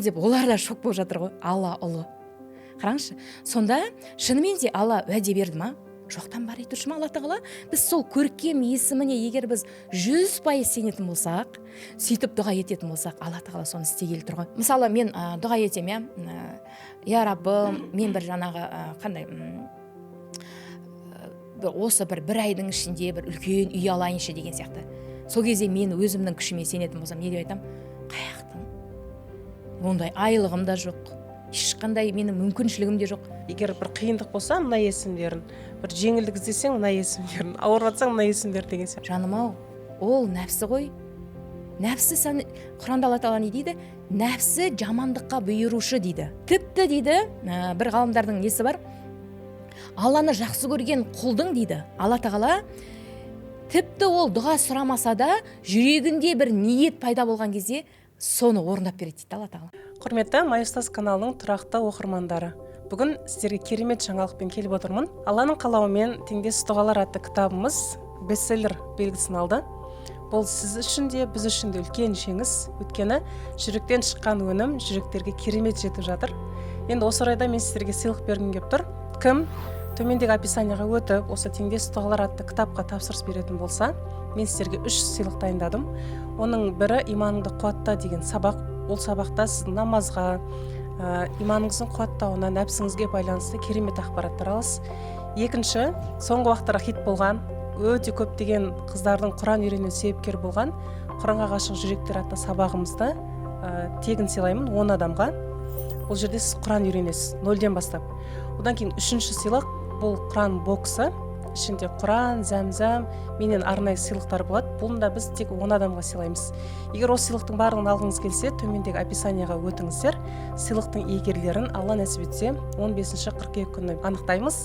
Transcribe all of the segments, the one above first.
Мә деп олар да шок болып жатыр ғой. Алла ұлы, қараңызшы. Сонда шынымен де Алла уәде берді ма, жоқтан бар етуші ма Алла Тағала? Біз сол көркем есіміне егер біз 100% сенетін болсақ, сөйтіп дұға ететін болсақ, Алла Тағала соны істегелі тұр ғой. Мысалы, мен дұға етемін, иә, я Раббым, мен бір жаңағы қандай осы бір айдың ішінде бір үлкен үй алайыншы деген сияқты. Сол кезде мен өзімнің күшіме сенетін болсам, не деп айтамын? Қаяқтан, ондай айлығым да жоқ, ешқандай менің мүмкіншілігім де жоқ. Егер бір қиындық болса, мына есімдерін, бір жеңілдік іздесең, мына есімдерін, ауырып жатсаң, мына есімдер деген сияқты. Жаным ау, ол нәпсі ғой, нәпсі. Сән Құранда Алла Тағала не дейді? Нәпсі жамандыққа бұйырушы дейді. Тіпті дейді, бір ғалымдардың несі бар, Алланы жақсы көрген құлдың, дейді, Алла Тағала тіпті ол дұға сұрамаса да, жүрегінде бір ниет пайда болған кезде соны орындап береді дейді Алла Тағала. Құрметті Май ұстаз каналының тұрақты оқырмандары, бүгін сіздерге керемет жаңалықпен келіп отырмын. Алланың қалауымен «Теңдессіз дұғалар» атты кітабымыз бестселлер белгісін алды. Бұл сіз үшін де, біз үшін де үлкен жеңіс, өйткені жүректен шыққан өнім жүректерге керемет жетіп жатыр. Енді осы орайда мен сіздерге сыйлық бергім келіп тұр. Кім төмендегі описанияға өтіп, осы «Теңдессіз дұғалар» атты кітапқа тапсырыс беретін болса, мен сіздерге үш сыйлық дайындадым. Оның бірі «Иманыңды қуатта» деген сабақ. Ол сабақта сіздің намазға, иманыңыздың қуаттауына, нәпсіңізге байланысты керемет ақпараттар аласыз. Екінші, соңғы уақыттарда хит болған, өте көптеген қыздардың Құран үйренуіне себепкер болған «Құранға ғашық жүректер» атты сабағымызды тегін сыйлаймын 10 адамға. Ол жерде сіз Құран үйренесіз нөлден бастап. Одан кейін үшінші сыйлық, бұл Құран боксы. Ішінде Құран, зәмзәм, менен арнайы сыйлықтар болады. Бұны да біз тек 10 адамға сыйлаймыз. Егер осы сыйлықтың барлығын алғыңыз келсе, төмендегі описанияға өтіңіздер. Сыйлықтың иегерлерін Алла нәсіп етсе 15 қыркүйек күні анықтаймыз,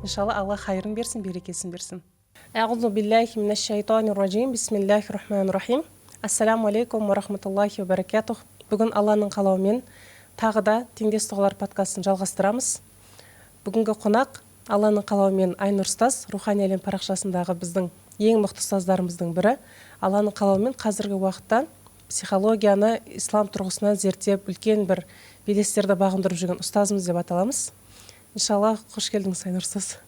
иншалла. Алла хайырын берсін, берекесін берсін. Әғузу биллахи минаш-шайтанир-ражим. Бисмиллахир-рахманир-рахим. Ассаламу алейкум уа рахматуллахи уа баракатух. Бүгін Алланың қалауымен тағы да «Теңдессіз дұғалар» подкастын жалғастырамыз. Бүгінгі қонақ, Алланың қалауымен, Айнұр ұстаз, «Рухани әлем» парақшасындағы біздің ең мықты ұстаздарымыздың бірі. Алланың қалауымен қазіргі уақытта психологияны ислам тұрғысынан зерттеп, үлкен бір белестерді бағындырып жүрген ұстазымыз деп аталамыз, иншалла. Қош келдіңіз, Айнұр ұстаз!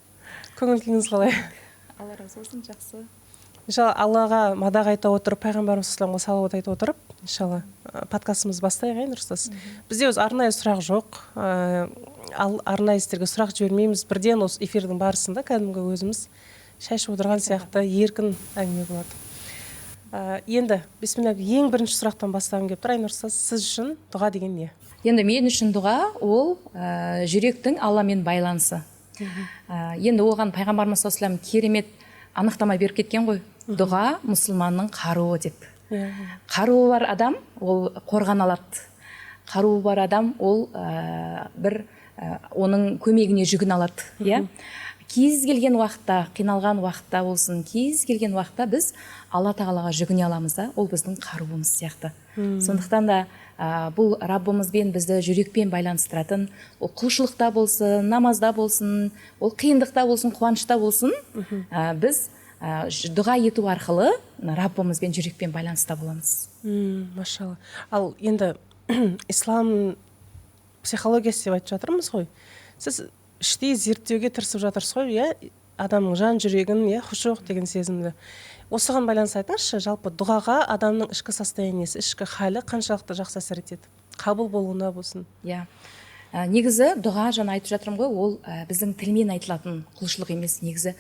Көңіл күйіңіз қалай? Алла разы болсын, жақсы. Иншалла, Аллаға мадақ айта отырып, пайғамбарымыз исламға салауат айта отырып, иншалла, подкастымызды бастайық. Айнұр ұстаз, бізде өзі арнайы сұрақ жоқ, ал арнайы сіздерге сұрақ жібермейміз. Бірден осы эфирдің барысында кәдімгі өзіміз шай ішіп отырған сияқты еркін әңгіме болады. Енді бисмилля, ең бірінші сұрақтан бастағым келіп тұр. Айнұр ұстаз, сіз үшін дұға деген не? Енді мен үшін дұға ол жүректің Алламен байланысы. Енді оған пайғамбарымыз саллаллаху алейхи керемет анықтама беріп кеткен ғой: дұға мұсылманның қаруы деп. Қаруы бар адам ол қорғана алады, қаруы бар адам ол бір оның көмегіне жүгіне алады, иә. Кез келген уақытта, қиналған уақытта болсын, кез келген уақытта біз Алла Тағалаға жүгіне аламыз да, ол біздің қаруымыз сияқты. Сондықтан да бұл Раббымызбен бізді жүрекпен байланыстыратын, ол құлшылықта болсын, намазда болсын, ол қиындықта болсын, қуанышта болсын, біз дұға ету арқылы Раббымызбен жүрекпен байланыста боламыз. Машалла. Ал енді ислам психологиясы деп айтып жатырмыз ғой, сіз іштей зерттеуге тырысып жатырсыз ғой, иә, адамның жан жүрегін, иә, хушуқ деген сезімді. Осыған байланысты айтыңызшы, жалпы дұғаға адамның ішкі состояниесі, ішкі халі қаншалықты жақсы әсер етеді, қабыл болуына болсын? Иә. Негізі дұға, жаңа айтып жатырмын ғой, ол біздің тілмен айтылатын құлшылық емес негізі.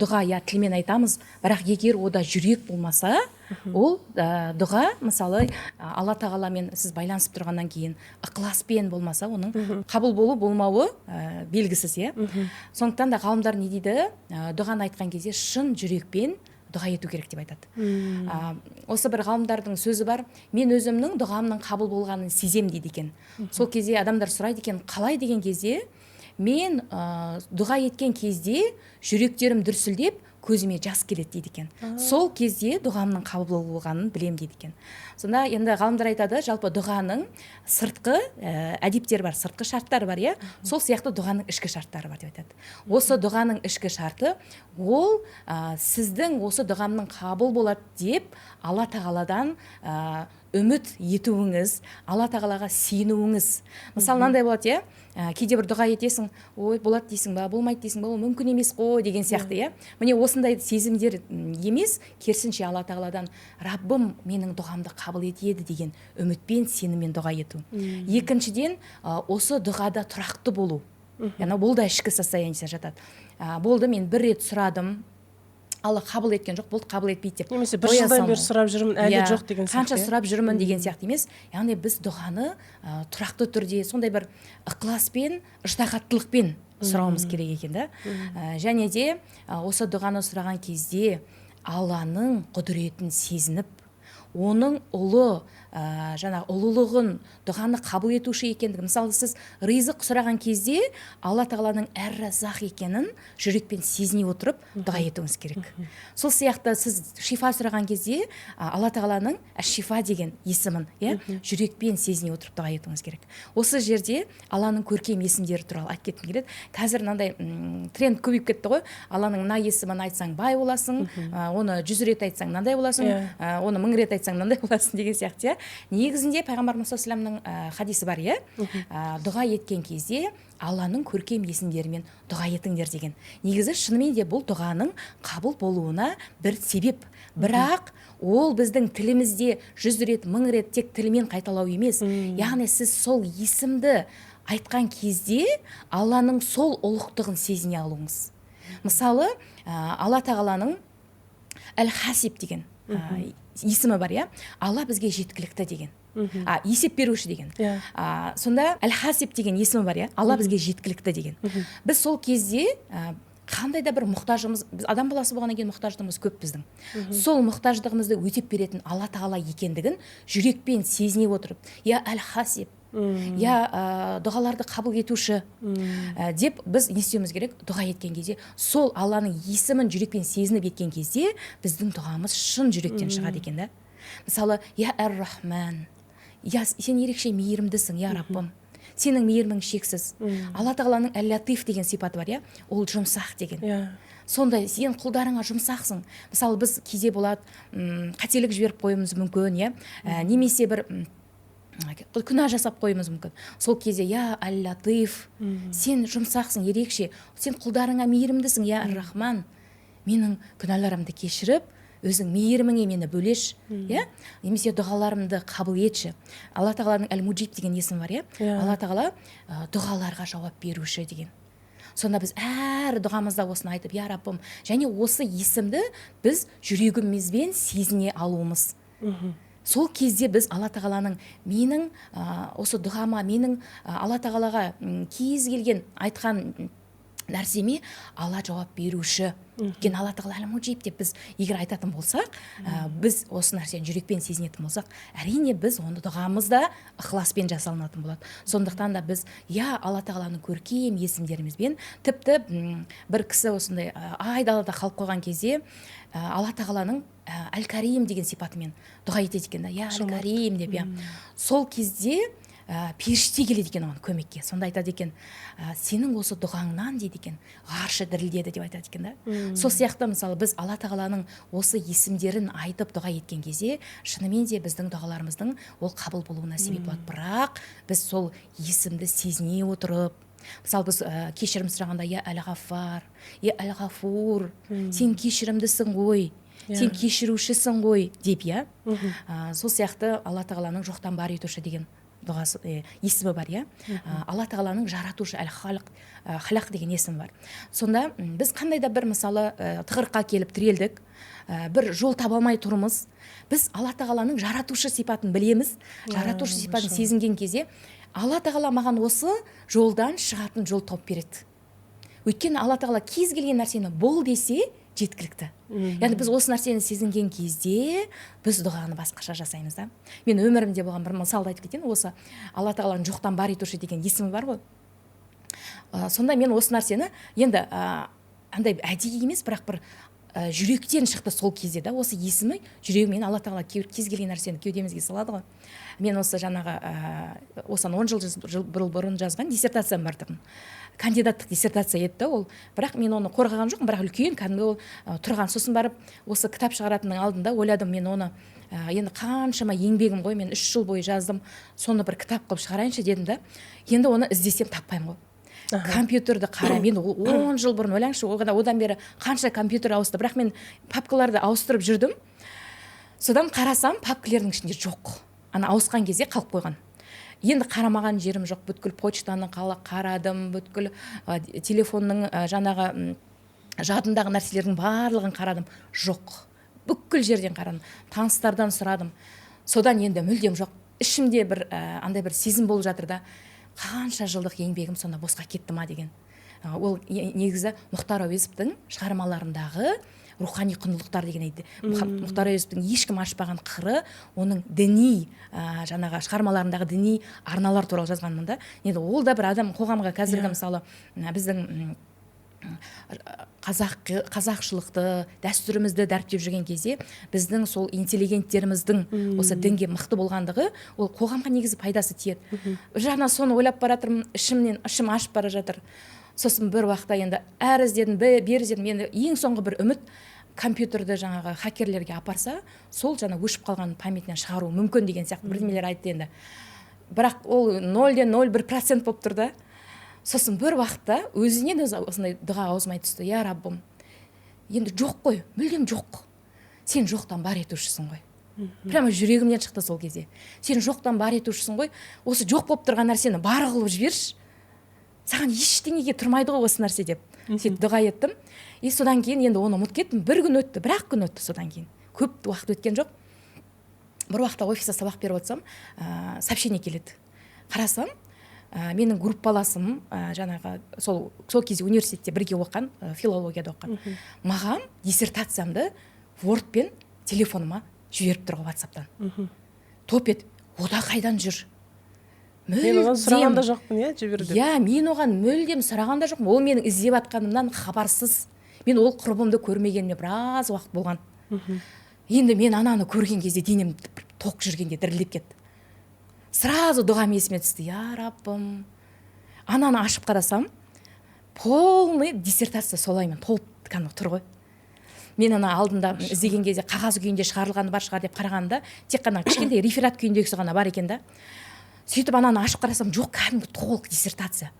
Дұға, иә, тілмен айтамыз, бірақ егер ода жүрек болмаса, ол дұға, мысалы, Алла Тағаламен сіз байланысып тұрғаннан кейін ықыласпен болмаса, оның қабыл болу болмауы белгісіз, иә. Сондықтан да ғалымдар не дейді? Дұғаны айтқан кезде шын жүрекпен дұға ету керек деп айтады. Осы бір ғалымдардың сөзі бар: «Мен өзімнің дұғамның қабыл болғанын сезем», – дейді екен. Сол кезде адамдар сұрайды екен, қалай деген кезде, «Мен дұға еткен кезде жүректерім дүрсілдеп, көзіме жас келеді», – дейді екен. «Сол кезде дұғамның қабыл болғанын білем», – дейді екен. Сонда енді ғалымдар айтады, жалпы дұғаның сыртқы әдептері бар, сыртқы шарттары бар, иә, сол сияқты дұғаның ішкі шарттары бар деп айтады. Осы дұғаның ішкі шарты ол сіздің осы дұғамның қабыл болады деп Алла Тағаладан үміт етуіңіз, Алла тағалаға сенуіңіз. Мысалы, мынандай болады, иә, кейде бір дұға етесің, ой, болады дейсің ба, болмайды дейсің ба, ол мүмкін емес қой деген сияқты, иә. Міне, осындай сезімдер емес, керісінше Алла тағаладан Раббым менің дұғамды қабыл етеді деген үмітпен, сеніммен дұға ету. Екіншіден, осы дұғада тұрақты болу. Яғни бұл да ішкі состояние жатады. Болды, мен бір рет сұрадым, Алла қабыл еткен жоқ, болды, қабыл етпейді деп немесе бір қоя жылдан салмау. бері сұрап жүрмін, әлі Иә, жоқ деген сияқты. Қанша Иә? сұрап жүрмін деген сияқты емес. Яғни біз дұғаны тұрақты түрде, сондай бір ықыласпен, ыждағаттылықпен сұрауымыз керек екен да. Және де осы дұғаны сұраған кезде Алланың құдіретін сезініп, оның ұлы, жаңағы ұлылығын, дұғаны қабыл етуші екендігін. Мысалы, сіз ризық сұраған кезде Алла тағаланың әр разақ екенін жүрекпен сезіне отырып дұға етуіңіз керек. Сол сияқты сіз шифа сұраған кезде Алла тағаланың әш-шифа деген есімін, иә, жүрекпен сезіне отырып дұға етуіңіз керек. Осы жерде Алланың көркем есімдері туралы айтып кеткім келеді. Қазір мынандай тренд көбейіп кетті ғой: Алланың мына есімін айтсаң, бай боласың, оны 100 рет айтсаң, мынандай боласың, оны 1000 рет айтсаң, мынандай боласың деген сияқты, иә. Негізінде пайғамбарымыз саллаллаху алейхи, хадисі бар, иә, дұға еткен кезде Алланың көркем есімдерімен дұға етіңдер деген. Негізі, шынымен де бұл дұғаның қабыл болуына бір себеп, бірақ ол біздің тілімізде 100 рет, 1000 рет тек тілмен қайталау емес. Яғни сіз сол есімді айтқан кезде Алланың сол ұлықтығын сезіне алуыңыз. Мысалы, Алла тағаланың әл хасиб деген есімі бар, иә, Алла бізге жеткілікті деген, есеп беруші деген. Сонда әл хасиб деген есімі бар, иә, Алла бізге жеткілікті деген. Біз сол кезде қандай да бір мұқтажымыз, біз адам баласы болғаннан кейін мұқтаждығымыз көп біздің, сол мұқтаждығымызды өтеп беретін Алла тағала екендігін жүрекпен сезіне отырып, я әл хасиб, я дұғаларды қабыл етуші деп біз не істеуіміз керек? Дұға еткен кезде сол Алланың есімін жүрекпен сезініп еткен кезде біздің дұғамыз шын жүректен шығады екен да. Мысалы, я әр рахман, я, сен ерекше мейірімдісің, я Раббым, сенің мейірімің шексіз. Алла тағаланың әл латиф деген сипаты бар, иә, ол жұмсақ деген. Сондай сен құлдарыңа жұмсақсың. Мысалы, біз кейде болады, қателік жіберіп қоюымыз мүмкін, иә, немесе бір күнә жасап қоюымыз мүмкін. Сол кезде я әл латиф, сен жұмсақсың ерекше, сен құлдарыңа мейірімдісің, я рахман, менің күнәларымды кешіріп, өзің мейіріміңе мені бөлеші, иә, немесе дұғаларымды қабыл етші. Алла тағаланың әл муджиб деген есімі бар, иә. Алла тағала дұғаларға жауап беруші деген. Сонда біз әр дұғамызда осыны айтып, я Раббым, және осы есімді біз жүрегімізбен сезіне алуымыз. Сол кезде біз Алла тағаланың менің осы дұғама, менің Алла тағалаға кез келген айтқан нәрсеме Алла жауап беруші. Өйткені Алла тағала әл муджиб деп біз егер айтатын болсақ, біз осы нәрсені жүрекпен сезінетін болсақ, әрине, біз оны дұғамыз да ықыласпен жасалынатын болады. Сондықтан да біз, иә, Алла тағаланың көркем есімдерімізбен. Тіпті бір кісі осындай айдалада қалып қойған кезде Алла тағаланың әл карим деген сипатымен дұға етеді екен да, я әл карим деп, иә. Сол кезде періште келеді екен оған көмекке. Сонда айтады екен: «Сенің осы дұғаңнан, – дейді екен, – ғаршы дірілдеді», – деп айтады екен да. Сол сияқты, мысалы, біз Алла тағаланың осы есімдерін айтып дұға еткен кезде шынымен де біздің дұғаларымыздың ол қабыл болуына себеп болады. Бірақ біз сол есімді сезіне отырып, мысалы, біз кешірім сұрағанда: я әл ғаффар, я әл ғафур, сен кешірімдісің ғой, сен кешірушісің ғой деп, иә. Сол сияқты Алла тағаланың жоқтан бар етуші деген дұғасы, есімі бар, иә. Алла тағаланың жаратушы, әл халық, халақ деген есімі бар. Сонда біз қандай да бір, мысалы, тығырыққа келіп тірелдік, бір жол таба алмай тұрмыз, біз Алла тағаланың жаратушы сипатын білеміз. Жаратушы сипатын сезінген кезде Алла тағала маған осы жолдан шығатын жол тауып береді. Өйткені Алла тағала кез келген нәрсені бол десе, жеткілікті. Яғни біз осы нәрсені сезінген кезде біз дұғаны басқаша жасаймыз да. Мен өмірімде болған бір мысалды айтып кетейін. Осы Алла тағаланың жоқтан бар етуші деген есімі бар ғой. Сонда мен осы нәрсені енді андай әдейі емес, бірақ бір жүректен шықты сол кезде да осы есімі жүрегіммен. Алла тағала кез келген нәрсені кеудемізге салады ғой. Мен осы жаңағы осыдан 10 жыл бұрын жазған диссертациям бар тұғын, кандидаттық диссертация еді да ол. Бірақ мен оны қорғаған жоқпын, бірақ үлкен кәдімгі ол тұрған. Сосын барып осы кітап шығаратынның алдында ойладым мен оны. Енді қаншама еңбегім ғой, мен 3 жыл бойы жаздым, соны бір кітап қылып шығарайыншы дедім да. Енді оны іздесем, таппаймын ғой. Компьютерді қараймын, енді ол 10 жыл бұрын, ойлаңызшы, одан бері қанша компьютер ауысты, бірақ мен папкаларды ауыстырып жүрдім. Содан қарасам, папкалердің ішінде жоқ, ана ауысқан кезде қалып қойған. Енді қарамаған жерім жоқ, бүткіл почтаны қарадым, бүткіл телефонның жаңағы жадындағы нәрселердің барлығын қарадым, жоқ. Бүкіл жерден қарадым, таныстардан сұрадым. Содан енді мүлдем жоқ. Ішімде бір андай бір сезім болып жатыр да, қанша жылдық еңбегім сонда босқа кетті ма деген. Ол негізі Мұхтар Әуезовтің шығармаларындағы рухани құндылықтар деген айтты. Мұхтар Әуезовтің ешкім ашпаған қыры оның діни жаңағы шығармаларындағы діни арналар туралы жазғанмын да. Енді ол да бір адам қоғамға қазіргі мысалы біздің қазақшылықты, дәстүрімізді дәріптеп жүрген кезде біздің сол интеллигенттеріміздің осы дінге мықты болғандығы, ол қоғамға негізі пайдасы тиеді. Бір жағынан соны ойлап бара жатырмын, ішімнен ішім ашып бара жатыр. Сосын бір уақытта енді әрі іздедім, бері іздедім. Енді ең соңғы бір үміт, компьютерді жаңағы хакерлерге апарса, сол жаңа өшіп қалған памятінен шығару мүмкін деген сияқты бірдемелер айтты енді. Бірақ ол 0,01% болып тұр да. Сосын бір уақытта өзінен өзі осындай дұға аузыма түсті: «Я Раббым, енді жоқ қой, мүлдем жоқ, сен жоқтан бар етушісің ғой». Прямо жүрегімнен шықты сол кезде: «Сен жоқтан бар етушісің ғой, осы жоқ болып тұрған нәрсені бар қылып жіберші, саған ештеңеге тұрмайды ғой осы нәрсе», — деп сөйтіп дұға еттім. И содан кейін енді оны ұмытып кеттім. Бір күн өтті, бір ақ күн өтті, содан кейін көп уақыт өткен жоқ. Бір уақытта офиста сабақ беріп отырсам, сообщение келеді. Қарасам, менің группаласым, жаңағы сол кезде университетте бірге оқыған, филологияда оқыған, маған диссертациямды Wordпен телефоныма жіберіп тұр ғой Ватсаптан топ етіп. Ода қайдан жүр? Мен оған сұраған да жоқпын, иә, жібер деп. Иә, мен оған мүлдем сұраған да жоқпын. Ол менің іздеп жатқанымнан хабарсыз. Мен ол құрбымды көрмегеніме біраз уақыт болған. Енді мен ананы көрген кезде денем бір ток жүргенде дірілдеп кетті. Сразу дұғам есіме түсті: «Я Раббым». Ананы ашып қарасам, полный диссертация солаймен толып кәдімгі тұр ғой. Мен ана алдында іздеген кезде қағаз күйінде шығарылғаны бар шығар деп қарағанда, тек қана кішкентай реферат күйіндегісі ғана бар екен да. Сөйтіп ананы ашып қарасам, жоқ, кәдімгі толық диссертация.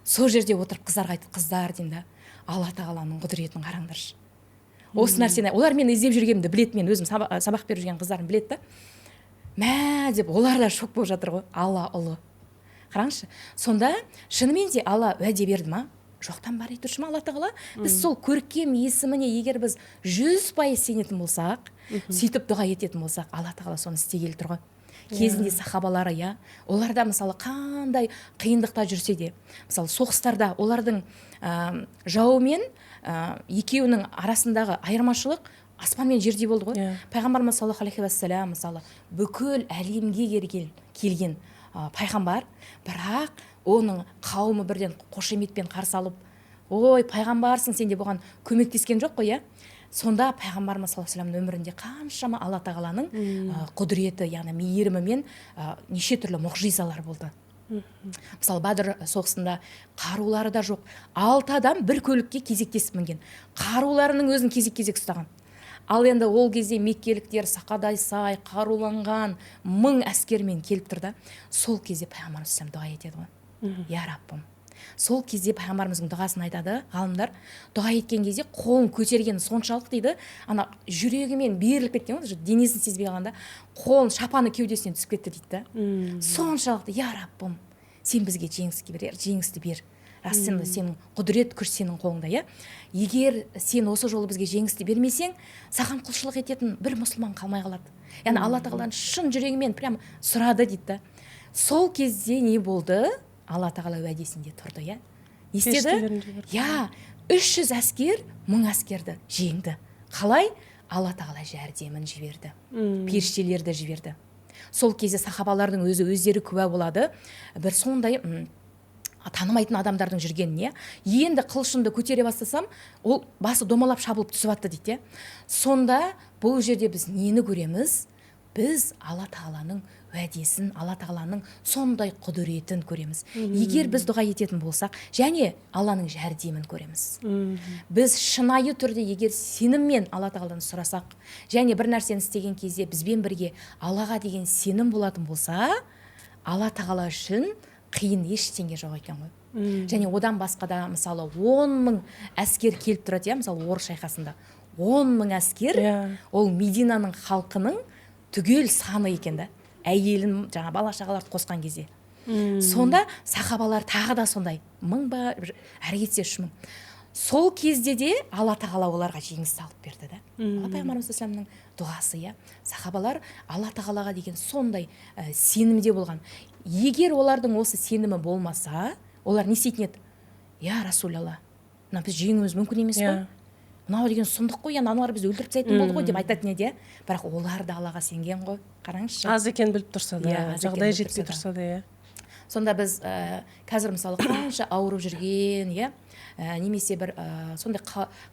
Сол жерде отырып қыздарға айттым: «Қыздар, — деймін да, — Алла тағаланың құдіретін қараңдаршы осы нәрсені». Олар мені іздеп жүргенімді біледі, мен өзім сабақ беріп жүрген қыздарым біледі да. «Мә», — деп олар да шок болып жатыр ғой. Алла ұлы, қараңызшы. Сонда шынымен де Алла уәде берді ма, жоқтан бар етуші ма Алла тағала? Біз сол көркем есіміне егер біз 100% сенетін болсақ, сөйтіп дұға ететін болсақ, Алла тағала соны істегелі тұр ғой. Кезінде сахабалары, иә, олар да мысалы қандай қиындықта жүрсе де, мысалы соғыстарда олардың жауымен екеуінің арасындағы айырмашылық аспан мен жердей болды ғой. Пайғамбарымыз саллаллаху алейхи уассалам мысалы бүкіл әлемге келген пайғамбар, бірақ оның қауымы бірден қошеметпен қарсы алып, «Ой, пайғамбарсың сен» деп оған көмектескен жоқ қой, иә. Сонда пайғамбарымыз саллаллаху алейхи өмірінде қаншама Алла тағаланың құдіреті, яғни мейірімімен неше түрлі мұғжизалар болды. Мысалы, Бадр соғысында қарулары да жоқ, алты адам бір көлікке кезектесіп мінген, қаруларының өзін кезек кезек ұстаған. Ал енді ол кезде меккеліктер сақадай сай қаруланған 1000 әскермен келіп тұр да. Сол кезде пайғамбарымыз дұға етеді ғой: «Я Раббым». Сол кезде пайғамбарымыздың дұғасын айтады ғалымдар, дұға еткен кезде қолын көтергені соншалық дейді, ана жүрегімен беріліп кеткен ғой, уже денесін сезбей қалғанда қолын, шапаны кеудесінен түсіп кетті дейді да. Соншалықты: «Я Раббым, сен бізге жеңіске бер, жеңісті бер, расында сенің құдірет күш сенің қолыңда, иә. Егер сен осы жолы бізге жеңісті бермесең, саған құлшылық ететін бір мұсылман қалмай қалады». Яғни Алла тағаладан шын жүрегімен прям сұрады дейді да. Сол кезде не болды? Алла тағала уәдесінде тұрды, иә. Не істеді? Періштелерін жіберді. Иә, 300 әскер 1000 әскерді жеңді. Қалай? Алла тағала жәрдемін жіберді, періштелерді жіберді. Сол кезде сахабалардың өзі өздері куә болады бір сондай танымайтын адамдардың жүргеніне. «Енді қылышымды көтере бастасам, ол басы домалап шабылып түсіп жатты», — дейді, иә. Сонда бұл жерде біз нені көреміз? Біз Алла тағаланың уәдесін, Алла тағаланың сондай құдіретін көреміз. Егер біз дұға ететін болсақ, және Алланың жәрдемін көреміз. Біз шынайы түрде егер сеніммен Алла тағаладан сұрасақ, және бір нәрсені істеген кезде бізбен бірге Аллаға деген сенім болатын болса, Алла тағала үшін қиын ештеңе жоқ екен ғой. Және одан басқа да, мысалы, 10 000 әскер келіп тұрады, иә, мысалы, Орыс шайқасында 10 000 әскер. Ол Мединаның халқының түгел саны екен да, әйелін, жаңа бала шағаларды қосқан кезде. Сонда сахабалар тағы да сондай мың ба, әрі кетсе 3000. Сол кезде де Алла тағала оларға жеңіс алып берді да. Алла пайғамбарымыз алейхиссаламның дұғасы, иә, сахабалар Алла тағалаға деген сондай сенімде болған. Егер олардың осы сенімі болмаса, олар не істейтін еді? «Я Расулалла, мына біз жеңуіміз мүмкін емес қой, мынау деген сұмдық қой, енді аналар бізді өлтіріп тастайтын болды ғой», — деп айтатын еді, иә. Бірақ олар да Аллаға сенген ғой, қараңызшы. Аз екенін біліп тұрса да, Иә, аз екенін жағдай біліп жетпей тұрса тұрса да, иә. Сонда біз қазір, мысалы, қанша ауырып жүрген, иә, немесе бір сондай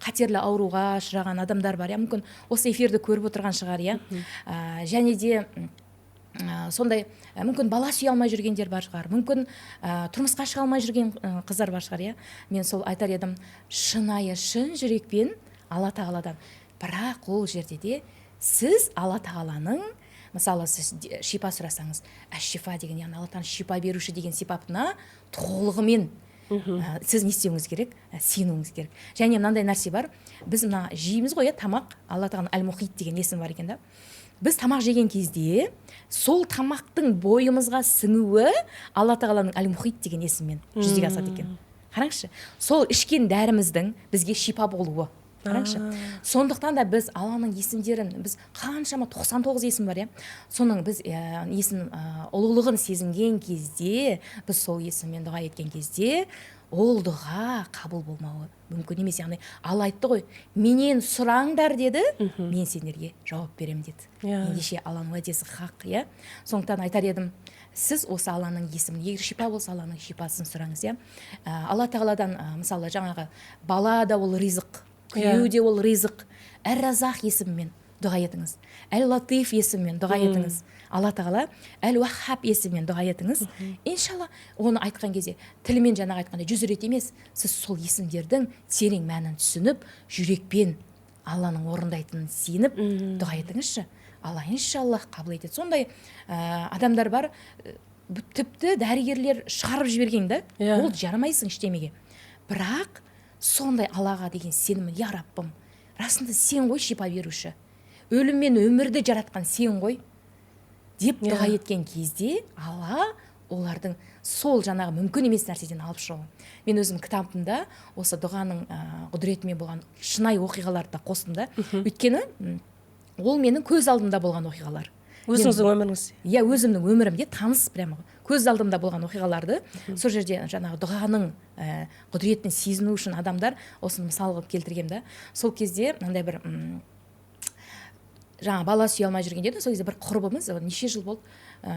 қатерлі ауруға ұшыраған адамдар бар, иә, мүмкін, осы эфирді көріп отырған шығар, иә. Және де сондай мүмкін, бала сүйе алмай жүргендер бар шығар, мүмкін, тұрмысқа шыға алмай жүрген қыздар бар шығар, иә. Мен сол айтар едім, шынайы, шын жүрекпен Алла тағаладан. Бірақ ол жерде де сіз Алла тағаланың, мысалы, сіз шипа сұрасаңыз, әш шифа деген, яғни Алла тағала шипа беруші деген сипатына толығымен сіз не істеуіңіз керек? Сенуіңіз керек. Және мынандай нәрсе бар: біз мына жейміз ғой, иә, тамақ. Алла тағаланың әл мұхит деген есімі бар екен да. Біз тамақ жеген кезде сол тамақтың бойымызға сіңуі Алла тағаланың әл мұхит деген есімімен жүзеге асады екен. Қараңызшы, сол ішкен дәріміздің бізге шипа болуы, қараңызшы. Сондықтан да біз Алланың есімдерін, біз қаншама 99 есім бар, иә, соның біз есім ұлылығын сезінген кезде, біз сол есіммен дұға еткен кезде, ол дұға қабыл болмауы мүмкін емес. Яғни Алла айтты ғой: «Менен сұраңдар, — деді, — мен сендерге жауап беремін», — деді. Ендеше Алланың уәдесі хақ, иә. Сондықтан айтар едім, сіз осы Алланың есімін, егер шипа болса, Алланың шипасын сұраңыз, иә. Алла тағаладан, мысалы, жаңағы бала да ол ризық, күйеу де ол ризық, әр Разақ есімімен дұға етіңіз, әл Латиф есімімен дұға етіңіз, Алла тағала әл Уаххаб есімімен дұға етіңіз. Иншалла, оны айтқан кезде тілімен, жаңағы айтқандай, 100 рет емес, сіз сол есімдердің терең мәнін түсініп, жүрекпен Алланың орындайтынын сеніп дұға етіңізші. Алла, иншаллах, қабыл етеді. Сондай адамдар бар, тіпті дәрігерлер шығарып жіберген да, ол жарамайсың ештемеге, бірақ сондай Аллаға деген сенімі: «Я Раббым, расында сен ғой шипа беруші, өлім мен өмірді жаратқан сен ғой», — деп дұға еткен кезде Алла олардың сол жаңағы мүмкін емес нәрседен алып шығу. Мен өзім кітабымда осы дұғаның құдіретімен болған шынайы оқиғаларды да қостым да, өйткені ол менің көз алдымда болған оқиғалар. Өзіңіздің өміріңіз. Иә, өзімнің өмірімде таныс, прямо көз алдымда болған оқиғаларды сол жерде жаңағы дұғаның құдіретін сезіну үшін адамдар осыны мысал қылып келтіргенмін да. Сол кезде мынандай бір жаңа бала сүйе алмай жүргенде еді. Сол кезде бір құрбымыз, ол неше жыл болды,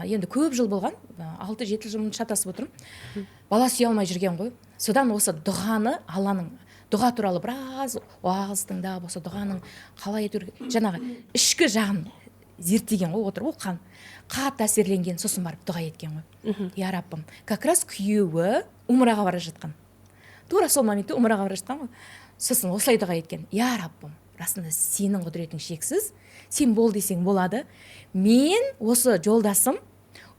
енді көп жыл болған, 6-7 жыл шатасып отырмын, бала сүйе алмай жүрген ғой. Содан осы дұғаны, Алланың дұға туралы біраз уағыз тыңдап, осы дұғаның қалай ету керек, жаңағы ішкі жағын зерттеген ғой, отырып оқыған, қатты әсерленген. Сосын барып дұға еткен ғой: «Я Раббым». Как раз күйеуі умраға бара жатқан, тура сол моментте умраға бара жатқан ғой. Сосын осылай дұға еткен: «Я Раббым, расында сенің құдіретің шексіз, сен бол десең болады, мен осы жолдасым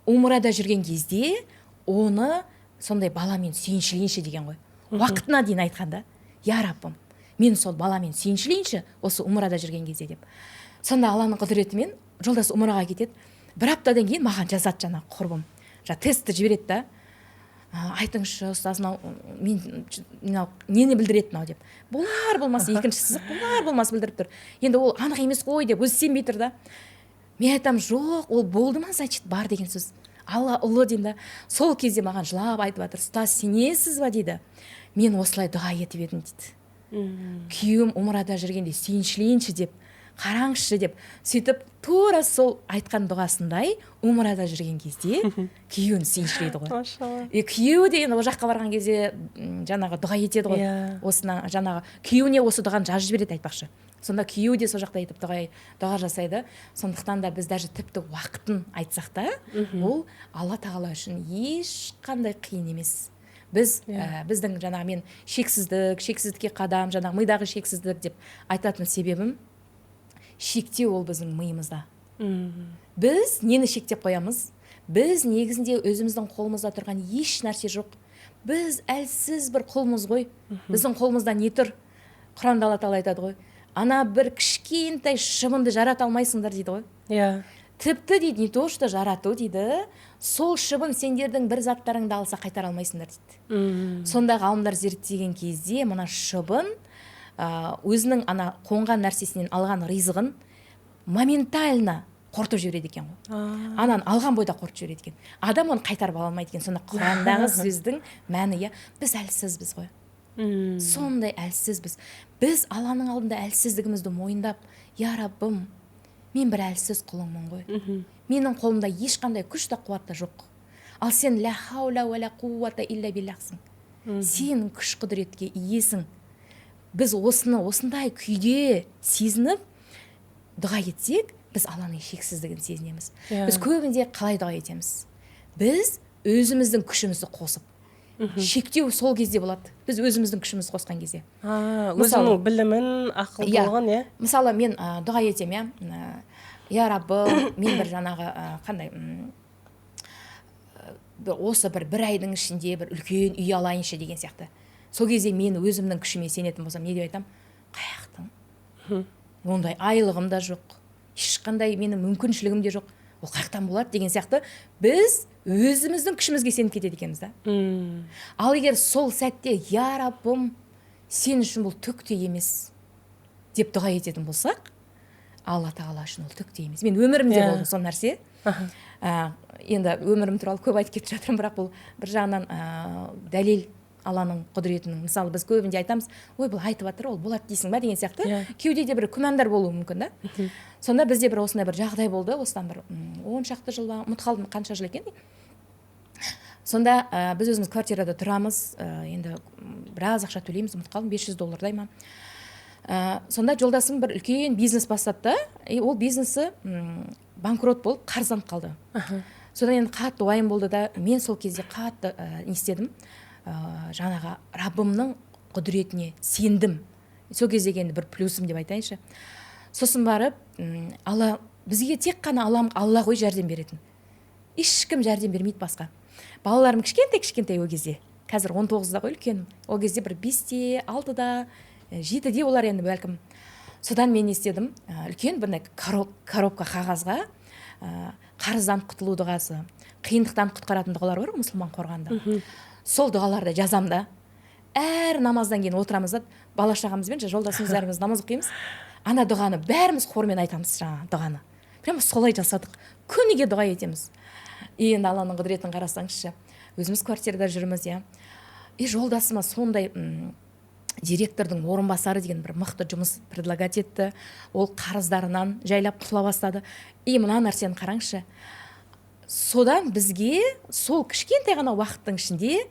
умрада жүрген кезде оны сондай баламен сүйіншілейінші», — деген ғой. Уақытына дейін айтқан да: «Я Раббым, мен сол баламен сүйіншілейінші осы умрада жүрген кезде», — деп. Сонда Алланың құдіретімен жолдасы умраға кетеді. Бір аптадан кейін маған жазады жаңағы құрбым, жаңағы тестті жібереді да: «Айтыңызшы, ұстаз, мынау мен мынау нені білдіреді мынау?» — деп. Болар болмас екінші сызық болар болмас білдіріп тұр. Енді ол анық емес қой деп өзі сенбей тұр да. Мен айтамын: «Жоқ, ол болды ма, значит, бар деген сөз, Алла ұлы», — деймін да. Сол кезде маған жылап айтып жатыр: «Ұстаз, сенесіз ба, — дейді, — мен осылай дұға етіп едім, — дейді, — күйеуім умрада жүргенде сүйіншілейінші деп, қараңызшы», — деп. Сөйтіп тура сол айтқан дұғасындай умрада жүрген кезде күйеуін сүйіншілейді ғой. Машалла. И күйеуі де енді ол жаққа барған кезде жаңағы дұға етеді ғой. Иә. Осыны жаңағы күйеуіне осы дұғаны жазып жібереді, айтпақшы. Сонда күйеуі де сол жақта өйтіп дұға жасайды. Сондықтан да біз даже тіпті уақытын айтсақ та, ол Алла Тағала үшін ешқандай қиын емес. Біз біздің жаңағы мен шексіздік, шексіздікке қадам, жаңағы мидағы шексіздік деп айтатын себебім, шектеу ол біздің миымызда. Біз нені шектеп қоямыз? Біз негізінде өзіміздің қолымызда тұрған еш нәрсе жоқ. Біз әлсіз бір құлмыз ғой. Біздің қолымызда не тұр? Құранда Алла Тағала айтады ғой: «Ана бір кішкентай шыбынды жарата алмайсыңдар», – дейді ғой. Тіпті, дейді, не то что жарату, дейді, сол шыбын сендердің бір заттарыңды алса, қайтара алмайсыңдар, дейді. Сонда ғалымдар зерттеген кезде, мына шыбын өзінің ана қонған нәрсесінен алған ризығын моментально қорытып жібереді екен ғой. Ананы алған бойда қорытып жібереді екен, адам оны қайтарып ала алмайды екен. Сонда Құрандағы сөздің мәні, иә, біз әлсізбіз ғой. Сондай әлсізбіз. Біз Алланың алдында әлсіздігімізді мойындап: «Я Раббым, мен бір әлсіз құлыңмын ғой, менің қолымда ешқандай күш та, қуат та жоқ, ал сен ля хаула уа ля қуата илля биллахсың, сен күш құдіретке иесің». Біз осыны осындай күйде сезініп дұға етсек, біз Алланың шексіздігін сезінеміз. Біз көбінде қалай дұға етеміз? Біз өзіміздің күшімізді қосып, шектеу сол кезде болады, біз өзіміздің күшімізді қосқан кезде. Өзінің білімін, ақылдылығын, иә. Мысалы, мен дұға етемін, иә: «Я Раббым, мен бір жаңағы қандай осы бір айдың ішінде бір үлкен үй алайыншы» деген сияқты. Сол кезде мен өзімнің күшіме сенетін болсам, не деп айтамын? Қаяқтан, ондай айлығым да жоқ, ешқандай менің мүмкіншілігім де жоқ, ол қаяқтан болады деген сияқты. Біз өзіміздің күшімізге сеніп кетеді екенбіз да. Ал егер сол сәтте: «Я Раббым, сен үшін бұл түк те емес» деп дұға ететін болсақ, Алла Тағала үшін ол түк те емес. Мен өмірімде болды сол нәрсе. Енді өмірім туралы көп айтып кетіп жатырмын, бірақ бұл бір жағынан дәлел Алланың құдіретінің. Мысалы, біз көбінде айтамыз: «Ой, бұл айтып жатыр, ол болады дейсің ба?» деген сияқты. Кеудеде бір күмәндар болуы мүмкін да. Сонда бізде бір осындай бір жағдай болды, осыдан бір 10 шақты жыл ба, ұмытып қалдым қанша жыл екен. Сонда біз өзіміз квартирада тұрамыз, енді біраз ақша төлейміз, ұмытып қалдым, 500 доллардай ма. Сонда жолдасым бір үлкен бизнес бастады да, и ол бизнесі банкрот болып, қарызданып қалды. Содан енді қатты уайым болды да. Мен сол кезде қатты не істедім, жаңағы Раббымның құдіретіне сендім. Сол кездегі енді бір плюсым деп айтайыншы. Сосын барып Алла бізге, тек қана Алла, Алла ғой жәрдем беретін, ешкім жәрдем бермейді басқа. Балаларым кішкентай кішкентай ол кезде, қазір 19-да ғой үлкенім, ол кезде бір 5-те, 6-да, 7-де олар енді бәлкім. Содан мен не істедім? Үлкен бір коробка қағазға қарыздан құтылу дұғасы, қиындықтан құтқаратын дұғалар бар ғой мұсылман қорғанында, сол дұғаларды жазамын да, әр намаздан кейін отырамыз да, бала шағамызбен, жолдасымыз, бәріміз намаз оқимыз, ана дұғаны бәріміз хормен айтамыз. Жаңағы дұғаны прямо солай жасадық, күніге дұға етеміз. И енді Алланың құдіретін қарасаңызшы, өзіміз квартирада жүрміз, иә, и жолдасыма сондай директордың орынбасары деген бір мықты жұмыс предлагать етті. Ол қарыздарынан жайлап құтыла бастады. И мына нәрсені қараңызшы, содан бізге сол кішкентай ғана уақыттың ішінде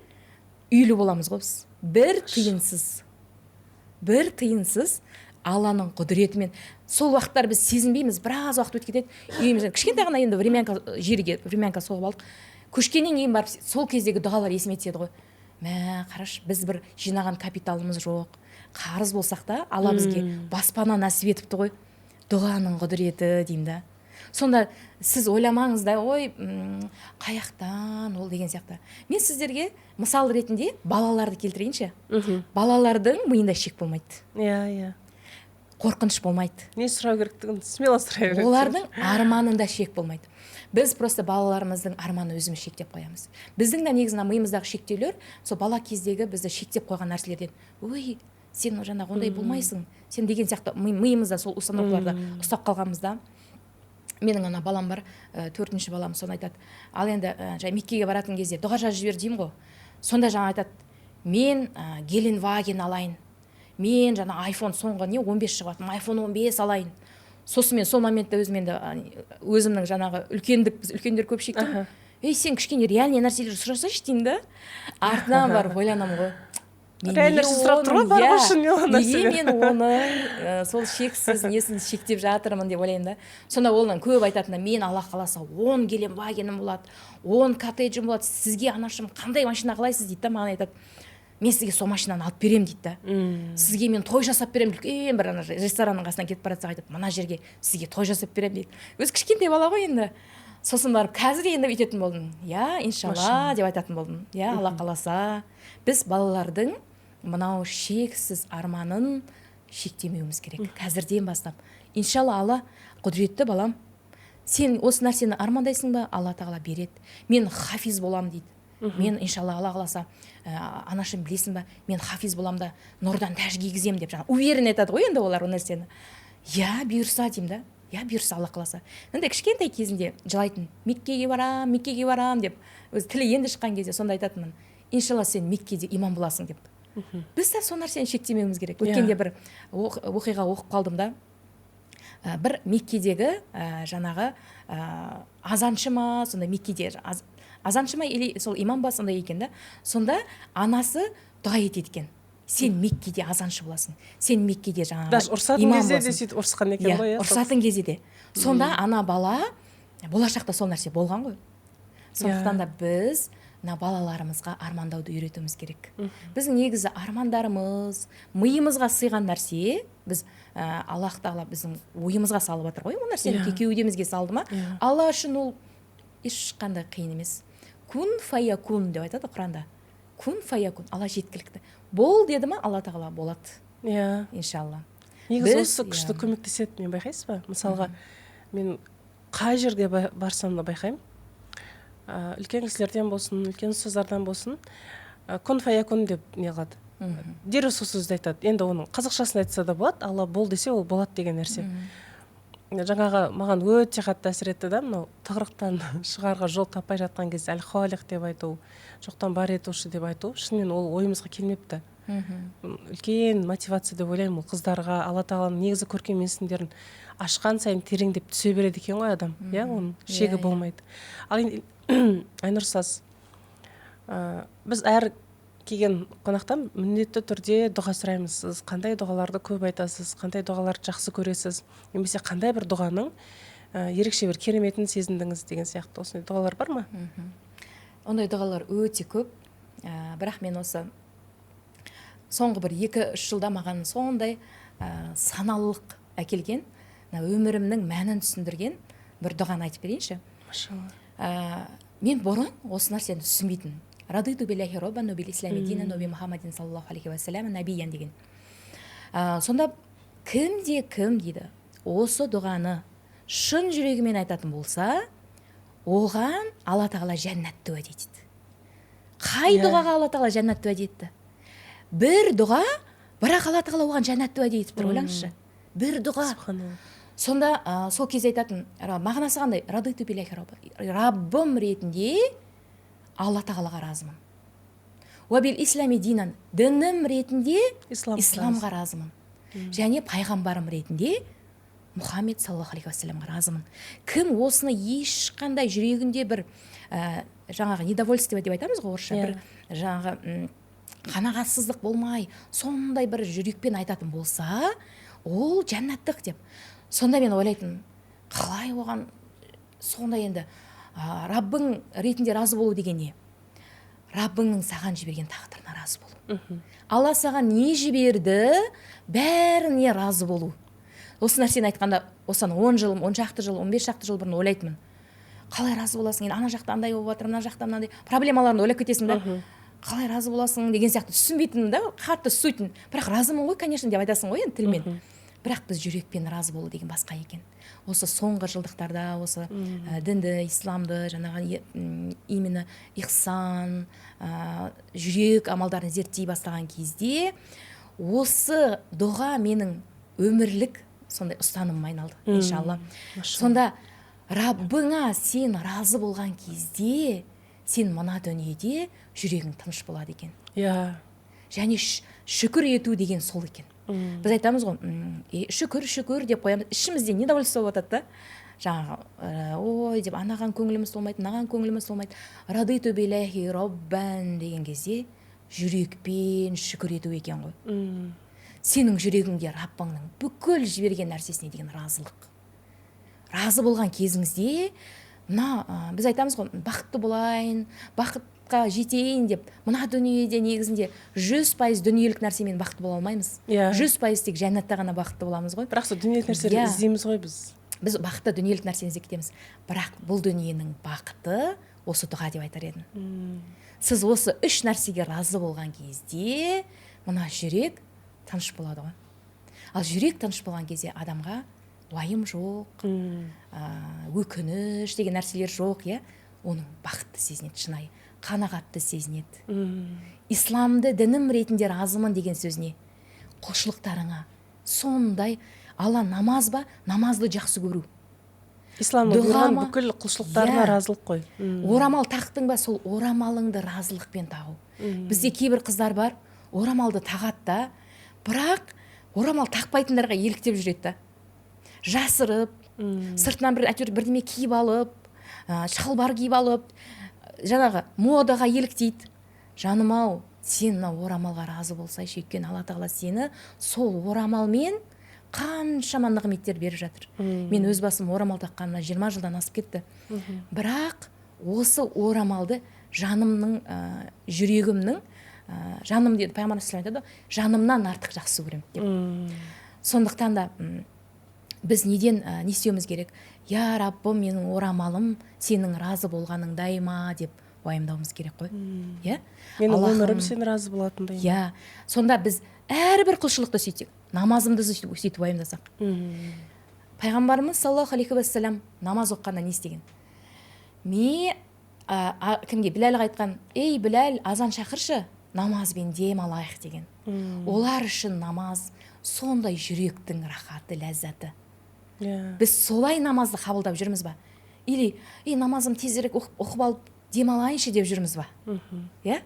үйлі боламыз ғой біз бір тиынсыз, бір тиынсыз, Алланың құдіретімен. Сол уақыттар біз сезінбейміз, біраз уақыт өтіп кетеді. Үйіміз кішкентай ғана, енді времянка, жерге времянка соғып алдық. Көшкеннен кейін барып сол кездегі дұғалар есіме түседі ғой. Мә, қарашы, біз бір жинаған капиталымыз жоқ, қарыз болсақ та, Алла бізге баспана нәсіп етіпті ғой, дұғаның құдіреті деймін да. Сонда сіз ойламаңыз да: «Ой, қаяқтан ол?» деген сияқты. Мен сіздерге мысал ретінде балаларды келтірейінші. Балалардың миында шек болмайды, иә иә қорқыныш болмайды. Не сұрау керектігін смело сұрай береді. Олардың арманында шек болмайды. Біз просто балаларымыздың арманын өзіміз шектеп қоямыз. Біздің де негізі мына миымыздағы шектеулер сол бала кездегі бізді шектеп қойған нәрселерден. «Ой, сен жаңағы ондай болмайсың сен» деген сияқты миымызда сол установкаларды ұстап қалғанбыз да. Менің ана балам бар, төртінші балам, соны айтады. Ал енді жай Меккеге баратын кезде дұға жазып жібер деймін ғой. Сонда жаңа айтады: «Мен Геленваген алайын, мен жаңа айфон соңғы не 15 шығып жатыр, айфон 15 алайын». Сосын мен сол моментте өзім енді өзімнің жаңағы үлкендік, біз үлкендер көп шектеу. «Ей, сен кішкене реальный нәрселер сұрасайшы», – деймін да. Артынан барып ойланамын ғой. Мен Реально неге нәрсе сұрап тұр ғой, оның- бар ғой иә, шынымен ол неге нәрселер. мен оның сол шексіз несін шектеп жатырмын деп ойлаймын да. Сонда оның көп айтатыны: мен, Алла қаласа, 10 Гелендвагенім болады, 10 коттеджім болады. Сізге, анашым, қандай машина қалайсыз дейді да. Маған айтады: мен сізге сол машинаны алып беремін дейді да. Сізге мен той жасап беремін үлкен бір. Ана ресторанның қасынан кетіп бара жатсақ, айтады: мына жерге сізге той жасап беремін дейді. Өзі кішкентай бала ғой енді. Сосын барып қазір енді бүйтетін болдым: иә, иншалла деп айтатын болдым, иә, Алла қаласа. Біз балалардың мынау шексіз арманын шектемеуіміз керек қазірден бастап. Иншалла, Алла құдіретті. Балам, сен осы нәрсені армандайсың ба? Алла тағала береді. Мен хафиз боламын дейді. Мен, иншалла, Алла қаласа, анашым, білесің ба, мен хафиз боламын да, нұрдан тәж кигіземін деп, жаңағы уверен айтады ғой енді олар ол нәрсені. Иә, бұйырса деймін да, иә, бұйырса, Алла қаласа. Мындай кішкентай кезінде жылайтын: Меккеге барам, Меккеге барам деп. Өзі тілі енді шыққан кезде сонда айтатынмын: иншалла, сен Меккеде имам боласың деп. Біз де сол нәрсені шектемеуіміз керек. Өткенде бір оқиға оқып қалдым да. Бір Меккедегі жаңағы азаншы ма, сондай, Меккеде азаншы ма или сол имам ба, сондай екен да. Сонда анасы дұға етеді екен: сен Меккеде азаншы боласың, сен Меккеде жаңағы Даже ұрысатын имам кезде де боласың. сөйтіп ұрысқан екен Иә, ғой, иә, сол. ұрысатын кезде де. Сонда ана бала болашақта сол нәрсе болған ғой. Сондықтан да біз мына балаларымызға армандауды үйретуіміз керек. Біздің негізі армандарымыз миымызға сыйған нәрсе. Біз Аллах тағала біздің ойымызға салып жатыр ғой ол нәрсені. Кеудемізге салды ма? Иә. Алла үшін ол ешқандай қиын емес. Кун фаякун деп айтады Құранда, кун фаякун. Алла жеткілікті. Бол деді ма Алла тағала, болады. Иншалла. Негізі Біз- осы күшті көмектеседі, мен байқайсыз ба? Мысалға, мен қай жерге барсам да байқаймын, үлкен кісілерден болсын, үлкен ұстаздардан болсын, кун фаякун деп не қылады, дереу сол сөзді айтады. Енді оның қазақшасын айтса да болады: Алла бол десе, ол болады деген нәрсе. Жаңағы маған өте қатты әсер етті да, мынау тығырықтан шығарға жол таппай жатқан кезде әл Халиқ деп айту, жоқтан бар етуші деп айту, шынымен ол ойымызға келмепті. Үлкен мотивация деп ойлаймын ол қыздарға. Алла тағаланың негізі көркем есімдерін ашқан сайын тереңдеп түсе береді екен ғой адам, иә, оның шегі Иә, иә. болмайды. Ал енді, Айнұр ұстаз, біз әр келген қонақтан міндетті түрде дұға сұраймыз. Сіз қандай дұғаларды көп айтасыз, қандай дұғаларды жақсы көресіз немесе қандай бір дұғаның ерекше бір кереметін сезіндіңіз деген сияқты, осындай дұғалар бар ма? Ондай дұғалар өте көп, бірақ мен осы соңғы бір 2-3 жылда маған сондай саналылық әкелген, мына өмірімнің мәнін түсіндірген бір дұғаны айтып берейінші. Машалла. Мен бұрын осы нәрсені түсінбейтінмін. Радиту биллахи роббан, уа бил ислами динан, уа би Мухаммадин саллаллаху алейхи уассалам набиян деген. Сонда кімде кім дейді, осы дұғаны шын жүрегімен айтатын болса, оған Алла тағала жәннатты уәде етеді. Қай дұғаға Алла тағала жәннатты уәде етті? Бір дұға, бірақ Алла тағала оған жәннатты уәде етіп тұр. Ойлаңызшы, бір дұға. Субханалла. Сонда сол кезде айтатын: мағынасы қандай? Радиту биллахи робба, Раббым ретінде Алла тағалаға разымын. Уа бил ислами динан, дінім ретінде Ислам. исламға разымын. Және пайғамбарым ретінде Мұхаммед саллаллаху алейхи уассаламға разымын. Кім осыны ешқандай жүрегінде бір жаңағы недовольство деп айтамыз ғой орысша, бір жаңағы қанағатсыздық болмай, сондай бір жүрекпен айтатын болса, ол жәннаттық деп. Сонда мен ойлайтынмын: қалай оған сондай енді Раббың ретінде разы болу деген не? Раббыңның саған жіберген тағдырына разы болу. Алла саған не жіберді, бәріне разы болу. Осы нәрсені айтқанда, осыдан 10 жыл, 10 шақты жыл, 15 шақты жыл бұрын ойлайтынмын: қалай разы боласың енді, ана жақта андай болып жатыр, мына жақта мынандай проблемаларын ойлап кетесің да, қалай разы боласың деген сияқты түсінбейтінмін да, қатты сөйтін. Бірақ разымын ғой, конечно, деп айтасың ғой енді тілмен. Бірақ біз жүрекпен разы болу деген басқа екен. Осы соңғы жылдықтарда осы дінді, исламды, жаңағы именно ихсан, жүрек амалдарын зерттей бастаған кезде, осы дұға менің өмірлік сондай ұстанымыма айналды, иншалла. Сонда Раббыңа сен разы болған кезде, сен мына дүниеде жүрегің тыныш болады екен. Және шүкір ету деген сол екен. Біз айтамыз ғой, шүкір, шүкір деп қоямыз, ішімізде недовольство болып жатады да, жаңағы ой деп, анаған көңіліміз толмайды, мынаған көңіліміз толмайды. Радиту биллахи роббан деген кезде Жүрекпен шүкір ету екен ғой. Сенің жүрегіңде Раббыңның бүкіл жіберген нәрсесіне деген разылық. Разы болған кезіңізде мына біз айтамыз ғой, бақытты болайын, бақытқа жетейін деп. Мына дүниеде негізінде 100% дүниелік нәрсемен бақытты бола алмаймыз. 100% тек жәннатта ғана бақытты боламыз ғой. Бірақ сол дүниелік нәрселерді іздейміз ғой біз. Біз бақытты дүниелік нәрсені іздеп кетеміз. Бірақ бұл дүниенің бақыты осы дұға деп айтар едім. Сіз осы үш нәрсеге разы болған кезде мына жүрек тыныш болады ғой. Ал жүрек тыныш болған кезде адамға уайым жоқ, өкініш деген нәрселер жоқ, иә. Оның бақытты сезінеді, шынайы қанағатты сезінеді. Исламды дінім ретінде разымын деген сөзіне, құлшылықтарыңа сондай Алла намаз ба, намазды жақсы көру. Исламның бұйырған бүкіл құлшылықтарына разылық қой. Орамал тақтың ба, сол орамалыңды разылықпен тағу. Бізде кейбір қыздар бар, орамалды тағады да, бірақ орамал тақпайтындарға еліктеп жүреді да. Жасырып, сыртынан бір әйтеуір бірдеме киіп алып, шалбар киіп алып, жаңағы модаға еліктейді. Жаным ау, сен мына орамалға разы болсайшы, өйткені Алла тағала сені сол орамалмен қаншама нығметтер беріп жатыр. Мен өз басым орамал таққаныма 20 жылдан асып кетті. Бірақ осы орамалды жанымның, жүрегімнің, жаным деді пайғамбарымыз саллаллаху алейхи айтады, жанымнан артық жақсы көремін деп. Сондықтан да біз неден не істеуіміз керек? Я Раббым, менің орамалым сенің разы болғаныңдай ма деп уайымдауымыз керек қой. Иә? Менің өмірім сен разы болатындай. Иә. Сонда біз әрбір құлшылықты сөйтсек, намазымды сөйтіп уайымдасақ. Пайғамбарымыз саллаллаху алейхи уассалам намаз оқығанда не істеген? Кімге? Біләлға айтқан: "Ей, Біләл, азан шақыршы, намазбен дем алайық" деген. Олар үшін намаз сондай жүректің рахаты, ләззаты. Біз солай намазды қабылдап жүрміз ба? Или ей, намазым тезірек оқып алып дем алайыншы деп жүрміз ба? Иә?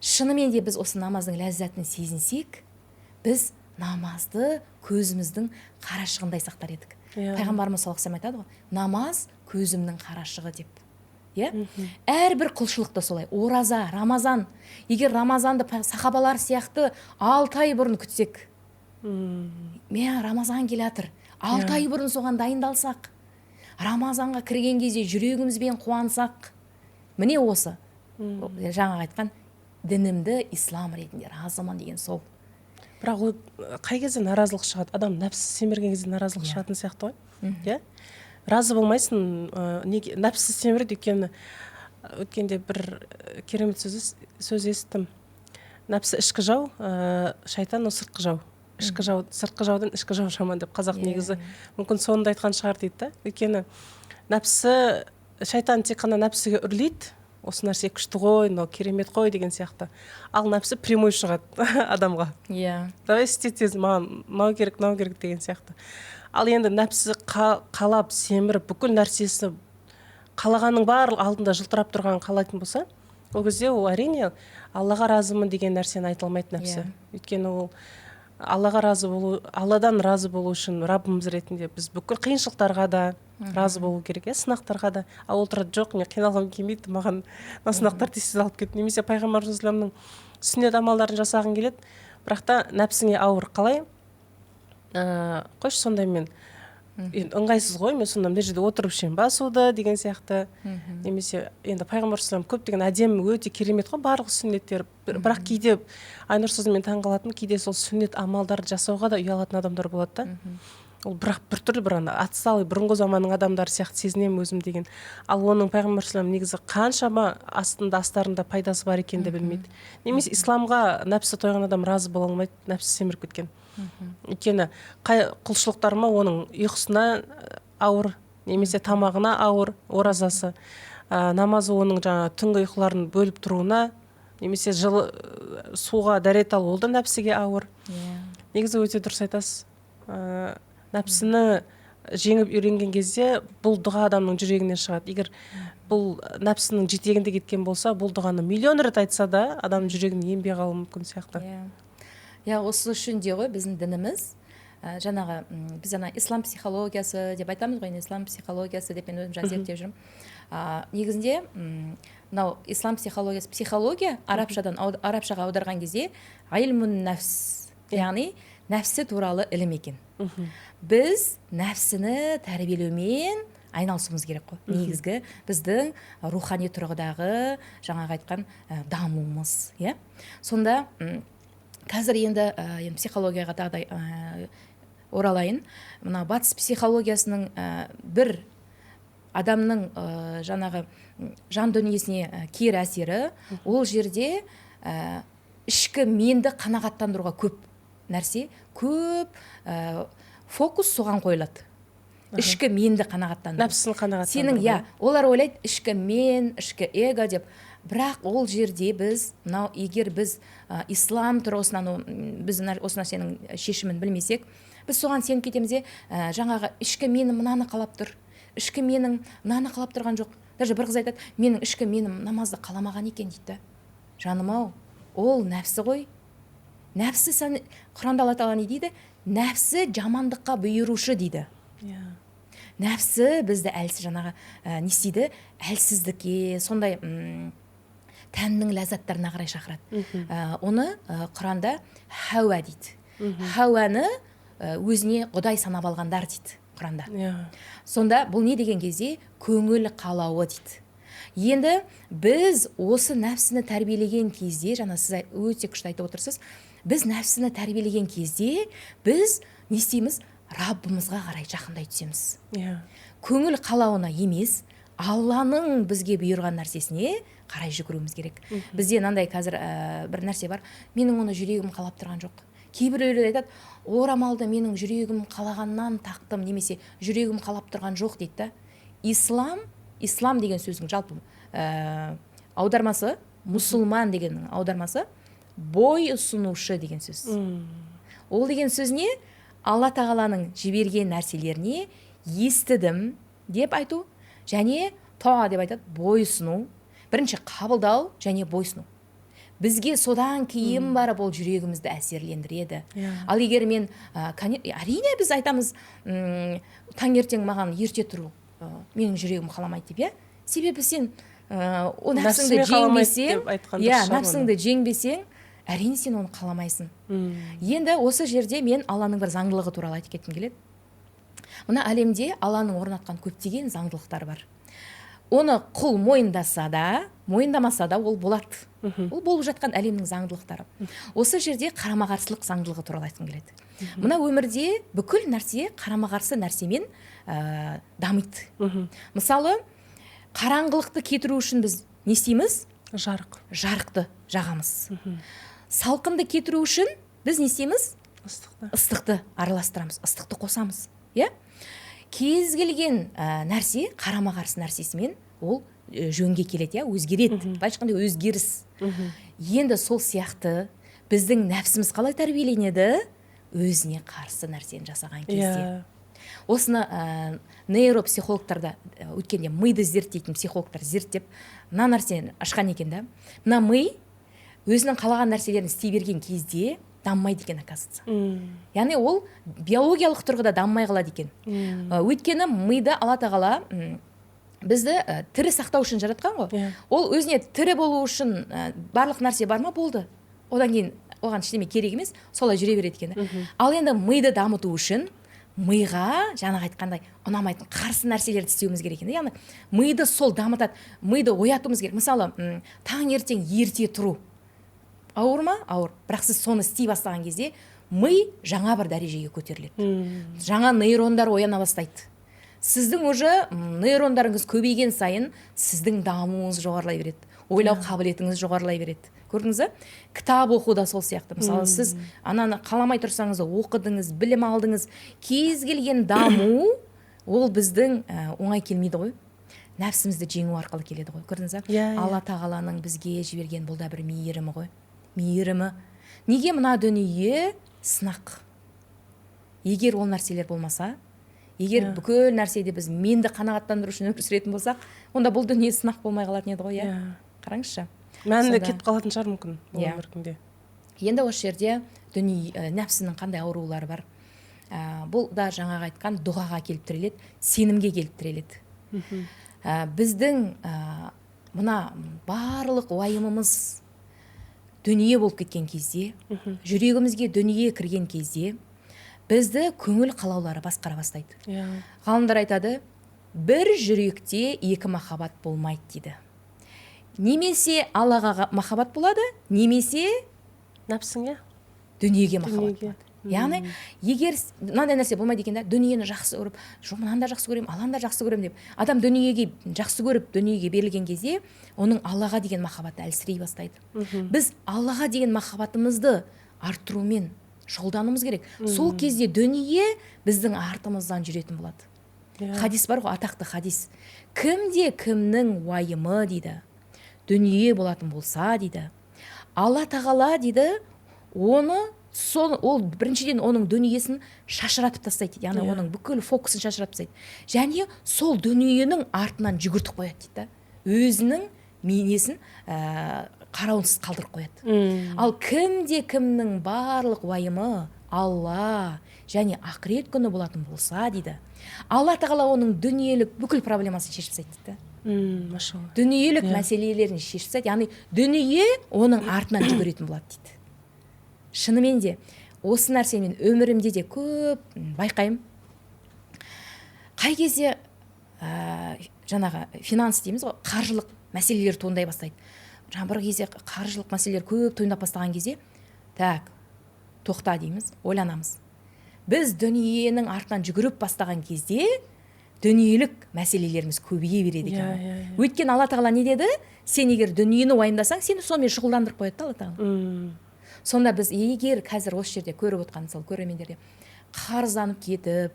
Шынымен де біз осы намаздың ләззатын сезінсек, біз намазды көзіміздің қарашығындай сақтар едік. Пайғамбарымыз саллаллаху алейхи вассалам айтады ғой, намаз көзімнің қарашығы деп. Иә? Әрбір құлшылықта солай. Ораза, Рамазан. Егер Рамазанды сахабалар сияқты 6 ай бұрын күтсек, мә, Рамазан келе жатыр, 6 ай бұрын соған дайындалсақ, Рамазанға кірген кезде жүрегімізбен қуансақ, міне осы жаңа айтқан дінімді ислам ретінде разымын деген сол. Бірақ ол қай кезде наразылық шығады? Адам нәпсі семірген кезде наразылық шығатын сияқты ғой. Иә? Разы болмайсың, неге нәпсі семіреді? Өйткені өткенде бір керемет сөз естідім. Нәпсі ішкі жау, шайтан ол сыртқы жау. Ішкі жау, сыртқы жаудан ішкі жау жаман деп қазақ негізі мүмкін соны да айтқан шығар дейді да. Өйткені нәпсі, шайтан тек қана нәпсіге үрлейді, осы нәрсе күшті ғой, мынау керемет қой деген сияқты. Ал нәпсі прямой шығады адамға. Давай істе тез, маған мынау керек, мынау керек деген сияқты. Ал енді нәпсі қалап, семіріп, бүкіл нәрсесі қалағанның барлық алдында жылтырап тұрғанын қалайтын болса, ол кезде ол әрине Аллаға разымын деген нәрсені айта алмайды нәпсі. Өйткені ол Аллаға разы болу, Алладан разы болу үшін Раббымыз ретінде біз бүкіл қиыншылықтарға да разы болу керек, иә, сынақтарға да. Ал ол тұрады, жоқ, мен қиналғым келмейді, маған мына сынақтар тез алып кет. Немесе пайғамбарымыз саллаллаху сүннет амалдарын жасағың келеді, бірақ та нәпсіңе ауыр. Қалай? Қойшы, сонда мен енді ыңғайсыз ғой, мен сонда мына жерде отырып ішемін ба суды деген сияқты. Немесе енді пайғамбар саллаллаху көптеген әдемі, өте керемет қой барлық сүннеттер. Бірақ кейде, Айнұр, сосын мен таңқалатыным, кейде сол сүннет амалдарды жасауға да ұялатын адамдар болады да. Ол бірақ біртүрлі бір ана отсталый бұрынғы заманның адамдары сияқты сезінемін өзім деген. Ал оның пайғамбар саллаллаху негізі қаншама астында, астарында пайдасы бар екенін де білмейді. Немесе исламға нәпсі тойған адам разы бола алмайды, нәпсі семіріп кеткен. Өйткені қай құлшылықтар ма оның ұйқысына ауыр, немесе тамағына ауыр оразасы, намазы оның жаңа түнгі ұйқыларын бөліп тұруына, немесе жылы суға дәрет алу, ол да нәпсіге ауыр. Негізі өте дұрыс айтасыз. Нәпсіні жеңіп үйренген кезде бұл дұға адамның жүрегінен шығады. Егер бұл нәпсінің жетегінде кеткен болса, бұл дұғаны миллион рет айтса да адамның жүрегіне енбей қалуы мүмкін сияқты. Иә, осы үшін де ғой біздің дініміз, жаңағы біз ана ислам психологиясы деп айтамыз ғой енді, ислам психологиясы деп мен өзім жаңа зерттеп жүрмін. Негізінде мынау ислам психологиясы, психология арабшадан арабшаға аударған кезде ғилмун нәфс, яғни нәпсі туралы ілім екен. Біз нәпсіні тәрбиелеумен айналысуымыз керек қой. Негізгі біздің рухани тұрғыдағы жаңағы айтқан дамуымыз, иә. Сонда қазір енді енді психологияға тағы да оралайын. Мына батыс психологиясының бір адамның жаңағы жан дүниесіне кері әсері, ол жерде ішкі менді қанағаттандыруға көп нәрсе, көп фокус соған қойылады. Ішкі менді қанағаттандыру. Нәпсісін қанағаттандыру. Сенің, иә, олар ойлайды ішкі мен, ішкі эго деп. Бірақ ол жерде біз, мынау егер біз ислам тұрғысынан біз осы нәрсенің шешімін білмесек, біз соған сеніп кетеміз де, жаңағы ішкі менім мынаны қалап тұр, ішкі менің мынаны қалап тұрған жоқ. Даже бір қыз айтады, менің ішкі менім намазды қаламаған екен дейді да. Жаным ау, ол нәпсі ғой. Нәпсі сен, Құранда Алла тағала не дейді? Нәпсі жамандыққа бұйырушы дейді. Нәпсі бізді әлсіз жаңағы не істейді? Әлсіздікке, сондай тәннің ләззаттарына қарай шақырады. Оны Құранда хауа дейді. Хауаны өзіне құдай санап алғандар дейді Құранда. Сонда бұл не деген кезде көңіл қалауы дейді. Енді біз осы нәпсіні тәрбиелеген кезде, жаңа сіз өте күшті айтып отырсыз, біз нәпсіні тәрбиелеген кезде біз не істейміз? Раббымызға қарай жақындай түсеміз. Көңіл қалауына емес, Алланың бізге бұйырған нәрсесіне қарай жүгіруіміз керек. Бізде мынандай қазір бір нәрсе бар, менің оны жүрегім қалап тұрған жоқ. Кейбіреулер айтады, орамалды менің жүрегім қалағаннан тақтым, немесе жүрегім қалап тұрған жоқ дейді да. Ислам деген сөздің жалпы аудармасы, мұсылман дегеннің аудармасы бой ұсынушы деген сөз. Ол деген сөз не? Алла тағаланың жіберген нәрселеріне естідім деп айту, және тоа деп айтады, бой ұсыну. Бірінші қабылдау және бойсыну. Бізге содан кейін барып ол жүрегімізді әсерлендіреді. Ал егер мен, әрине біз айтамыз, таңертең маған ерте тұру, менің жүрегім қаламайды деп, иә? Себебі сен о нәпсіңді жеңбесең, иә, нәпсіңді жеңбесең, әрине сен оны қаламайсың. Енді осы жерде мен Алланың бір заңдылығы туралы айтып кеткім келеді. Мына әлемде Алланың орнатқан көптеген заңдылықтары бар. Оны құл мойындаса да, мойындамаса да ол болады. Ол болып жатқан әлемнің заңдылықтары. Осы жерде қарама-қарсылық заңдылығы туралы айтқым келеді. Мына өмірде бүкіл нәрсе қарама-қарсы нәрсемен дамиды. Мысалы, қараңғылықты кетіру үшін біз не істейміз? Жарық. Жарықты жағамыз. Салқынды кетіру үшін біз не істейміз? Ыстықты. Ыстықты араластырамыз, ыстықты қосамыз. Иә? Кез келген нәрсе қарама-қарсы нәрсесімен ол жөнге келеді, иә, өзгереді. Былайша айтқанда өзгеріс. Енді сол сияқты біздің нәпсіміз қалай тәрбиеленеді? Өзіне қарсы нәрсені жасаған кезде. Осыны нейропсихологтар да, өткенде миды зерттейтін психологтар зерттеп, мына нәрсені ашқан екен да. Мына ми өзінің қалаған нәрселерін істей берген кезде дамымайды екен, оказывается. Яғни ол биологиялық тұрғыда дамымай қалады екен. Өйткені миды Алла тағала бізді тірі сақтау үшін жаратқан ғой. Ол өзіне тірі болу үшін барлық нәрсе бар ма, болды. Одан кейін оған ештеме керек емес, солай жүре береді екен. Ал енді миды дамыту үшін миға жаңағы айтқандай ұнамайтын қарсы нәрселерді істеуіміз керек екен. Яғни миды сол дамытады, миды оятуымыз керек. Мысалы, таңертең ерте тұру. Ауыр ма? Ауыр. Бірақ сіз соны істей бастаған кезде ми жаңа бір дәрежеге көтеріледі. Жаңа нейрондар ояна бастайды. Сіздің уже нейрондарыңыз көбейген сайын сіздің дамуыңыз жоғарылай береді. Ойлау қабілетіңіз жоғарылай береді. Көрдіңіз бе? Кітап оқу да сол сияқты. Мысалы, сіз ананы қаламай тұрсаңыз да оқыдыңыз, білім алдыңыз. Кез келген даму ол біздің оңай келмейді ғой. Нәпсімізді жеңу арқылы келеді ғой. Көрдіңіз бе? Алла тағаланың бізге жіберген бұл да бір мейірімі ғой. Мейірімі. Неге мына дүние сынақ? Егер ол нәрселер болмаса, егер бүкіл нәрседе біз менді қанағаттандыру үшін өмір сүретін болсақ, онда бұл дүние сынақ болмай қалатын еді ғой, иә? Қараңызшы. Мәні кетіп қалатын шығар мүмкін бұл өмір күнде. Енді осы жерде дүние, нәпсінің қандай аурулары бар? Бұл да жаңағы айтқан дұғаға келіп тіреледі, сенімге келіп тіреледі. Біздің мына барлық уайымымыз дүние болып кеткен кезде, жүрегімізге дүние кірген кезде бізді көңіл қалаулары басқара бастайды. Иә. Ғалымдар айтады, бір жүректе екі махаббат болмайды дейді. Немесе Аллаға махаббат болады, немесе нәпсіңе, дүниеге махаббат болады. Яғни егер мынандай нәрсе болмайды екен да, дүниені жақсы көріп, жоқ, мынаны да жақсы көремін, Алланы да жақсы көремін деп, адам дүниеге жақсы көріп, дүниеге берілген кезде оның Аллаға деген махаббаты әлсірей бастайды. Біз Аллаға деген махаббатымызды арттырумен шұғылдануымыз керек. Сол кезде дүние біздің артымыздан жүретін болады. Хадис бар ғой, атақты хадис. Кімде кімнің уайымы дейді, дүние болатын болса дейді, Алла тағала дейді, оны сол, ол біріншіден оның дүниесін шашыратып тастайды дейді, яғни оның бүкіл фокусын шашыратып тастайды. Және сол дүниенің артынан жүгіртіп қояды дейді да, өзінің несін қарауынсыз қалдырып қояды. Ал кімде кімнің барлық уайымы Алла және ақырет күні болатын болса дейді, Алла тағала оның дүниелік бүкіл проблемасын шешіп тастайды дейді. Машалла. Дүниелік мәселелерін шешіп тастайды, яғни дүние оның артынан жүгіретін болады дейді. Шынымен де осы нәрсені мен өмірімде де көп байқаймын. Қай кезде жаңағы финанс дейміз ғой, қаржылық мәселелер туындай бастайды. Жаңа бір кезде қаржылық мәселелер көп туындап бастаған кезде, так, тоқта дейміз, ойланамыз. Біз дүниенің артынан жүгіріп бастаған кезде дүниелік мәселелеріміз көбейе береді екен. Өйткені Алла тағала не деді? Сен егер дүниені уайымдасаң, сені сонымен шұғылдандырып қояды да Алла тағала. Сонда біз егер қазір осы жерде көріп отқан, мысалы, көрермендерде қарызданып кетіп,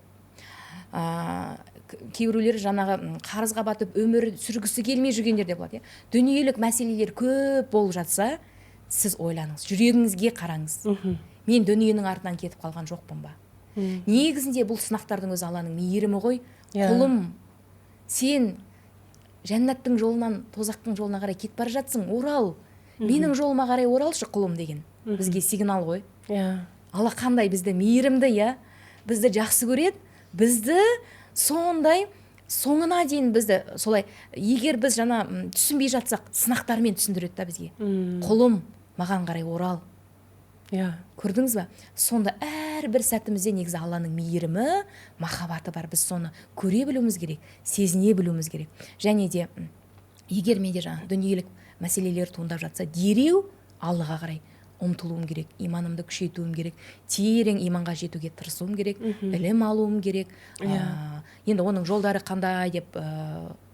кейбіреулер жаңағы қарызға батып өмір сүргісі келмей жүргендер де болады, иә? Дүниелік мәселелер көп болып жатса, сіз ойланыңыз, жүрегіңізге қараңыз. Мен дүниенің артынан кетіп қалған жоқпын ба? Негізінде бұл сынақтардың өзі Алланың мейірімі ғой. Құлым, сен жәннаттың жолынан тозақтың жолына қарай кетіп бара жатсың, орал. Менің жолыма қарай оралшы, құлым деген. Бізге сигнал ғой. Алла қандай бізді мейірімді, иә? Бізді жақсы көреді, бізді сондай соңына дейін бізді солай, егер біз жаңа түсінбей жатсақ, сынақтармен түсіндіреді да бізге. Құлым, маған қарай орал. Көрдіңіз ба? Сонда әрбір сәтімізде негізі Алланың мейірімі, махаббаты бар. Біз соны көре білуіміз керек, сезіне білуіміз керек. Және де егер менде жаңа дүниелік мәселелер туындап жатса, дереу Аллаға қарай ұмтылуым керек, иманымды күшейтуім керек, терең иманға жетуге тырысуым керек, ілім алуым керек. Енді оның жолдары қандай деп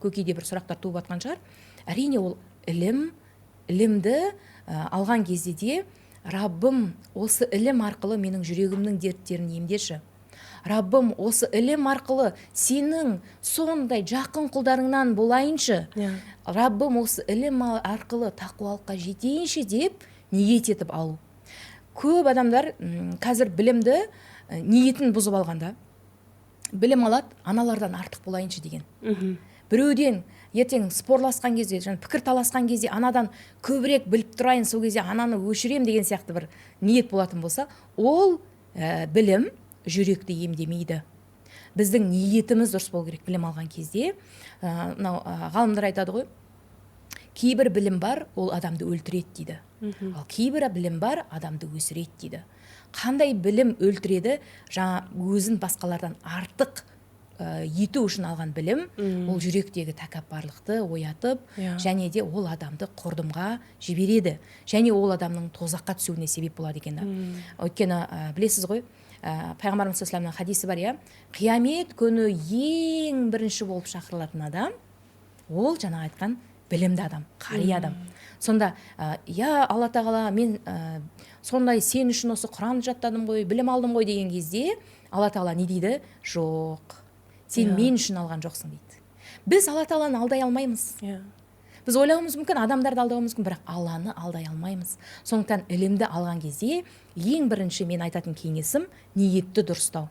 көкейде бір сұрақтар туып жатқан шығар. Әрине, ол ілімді алған кезде де, Раббым, осы ілім арқылы менің жүрегімнің дерттерін емдеші. Раббым, осы ілім арқылы сенің сондай жақын құлдарыңнан болайыншы. Раббым, осы ілім арқылы тақуалыққа жетейінші деп ниет етіп алу. Көп адамдар қазір білімді ниетін бұзып алғанда білім алады, аналардан артық болайыншы деген. Біреуден ертең спорласқан кезде, жаңа пікір таласқан кезде анадан көбірек біліп тұрайын, сол кезде ананы өшірем деген сияқты бір ниет болатын болса, ол білім жүректі емдемейді. Біздің ниетіміз дұрыс болу керек білім алған кезде. Мынау ғалымдар айтады ғой, кейбір білім бар, ол адамды өлтіреді дейді. Ал кейбір білім бар, адамды өсіреді дейді. Қандай білім өлтіреді? Жаңа өзін басқалардан артық ету үшін алған білім, ол жүректегі тәкаппарлықты оятып, және де ол адамды құрдымға жібереді. Және ол адамның тозаққа түсуіне себеп болады екен да. Өйткені білесіз ғой, пайғамбарымыз саллаллаху алейхи вассаламның хадисі бар, иә? Қиямет күні ең бірінші болып шақырылатын адам, ол жаңа айтқан білімді адам, қари адам. Сонда, я Алла тағала, мен сондай сен үшін осы Құранды жаттадым ғой, білім алдым ғой деген кезде, Алла тағала не дейді? Жоқ, сен мен үшін алған жоқсың дейді. Біз Алла тағаланы алдай алмаймыз. Біз ойлауымыз мүмкін, адамдарды алдауымыз мүмкін, бірақ Алланы алдай алмаймыз. Сондықтан ілімді алған кезде ең бірінші мен айтатын кеңесім ниетті дұрыстау.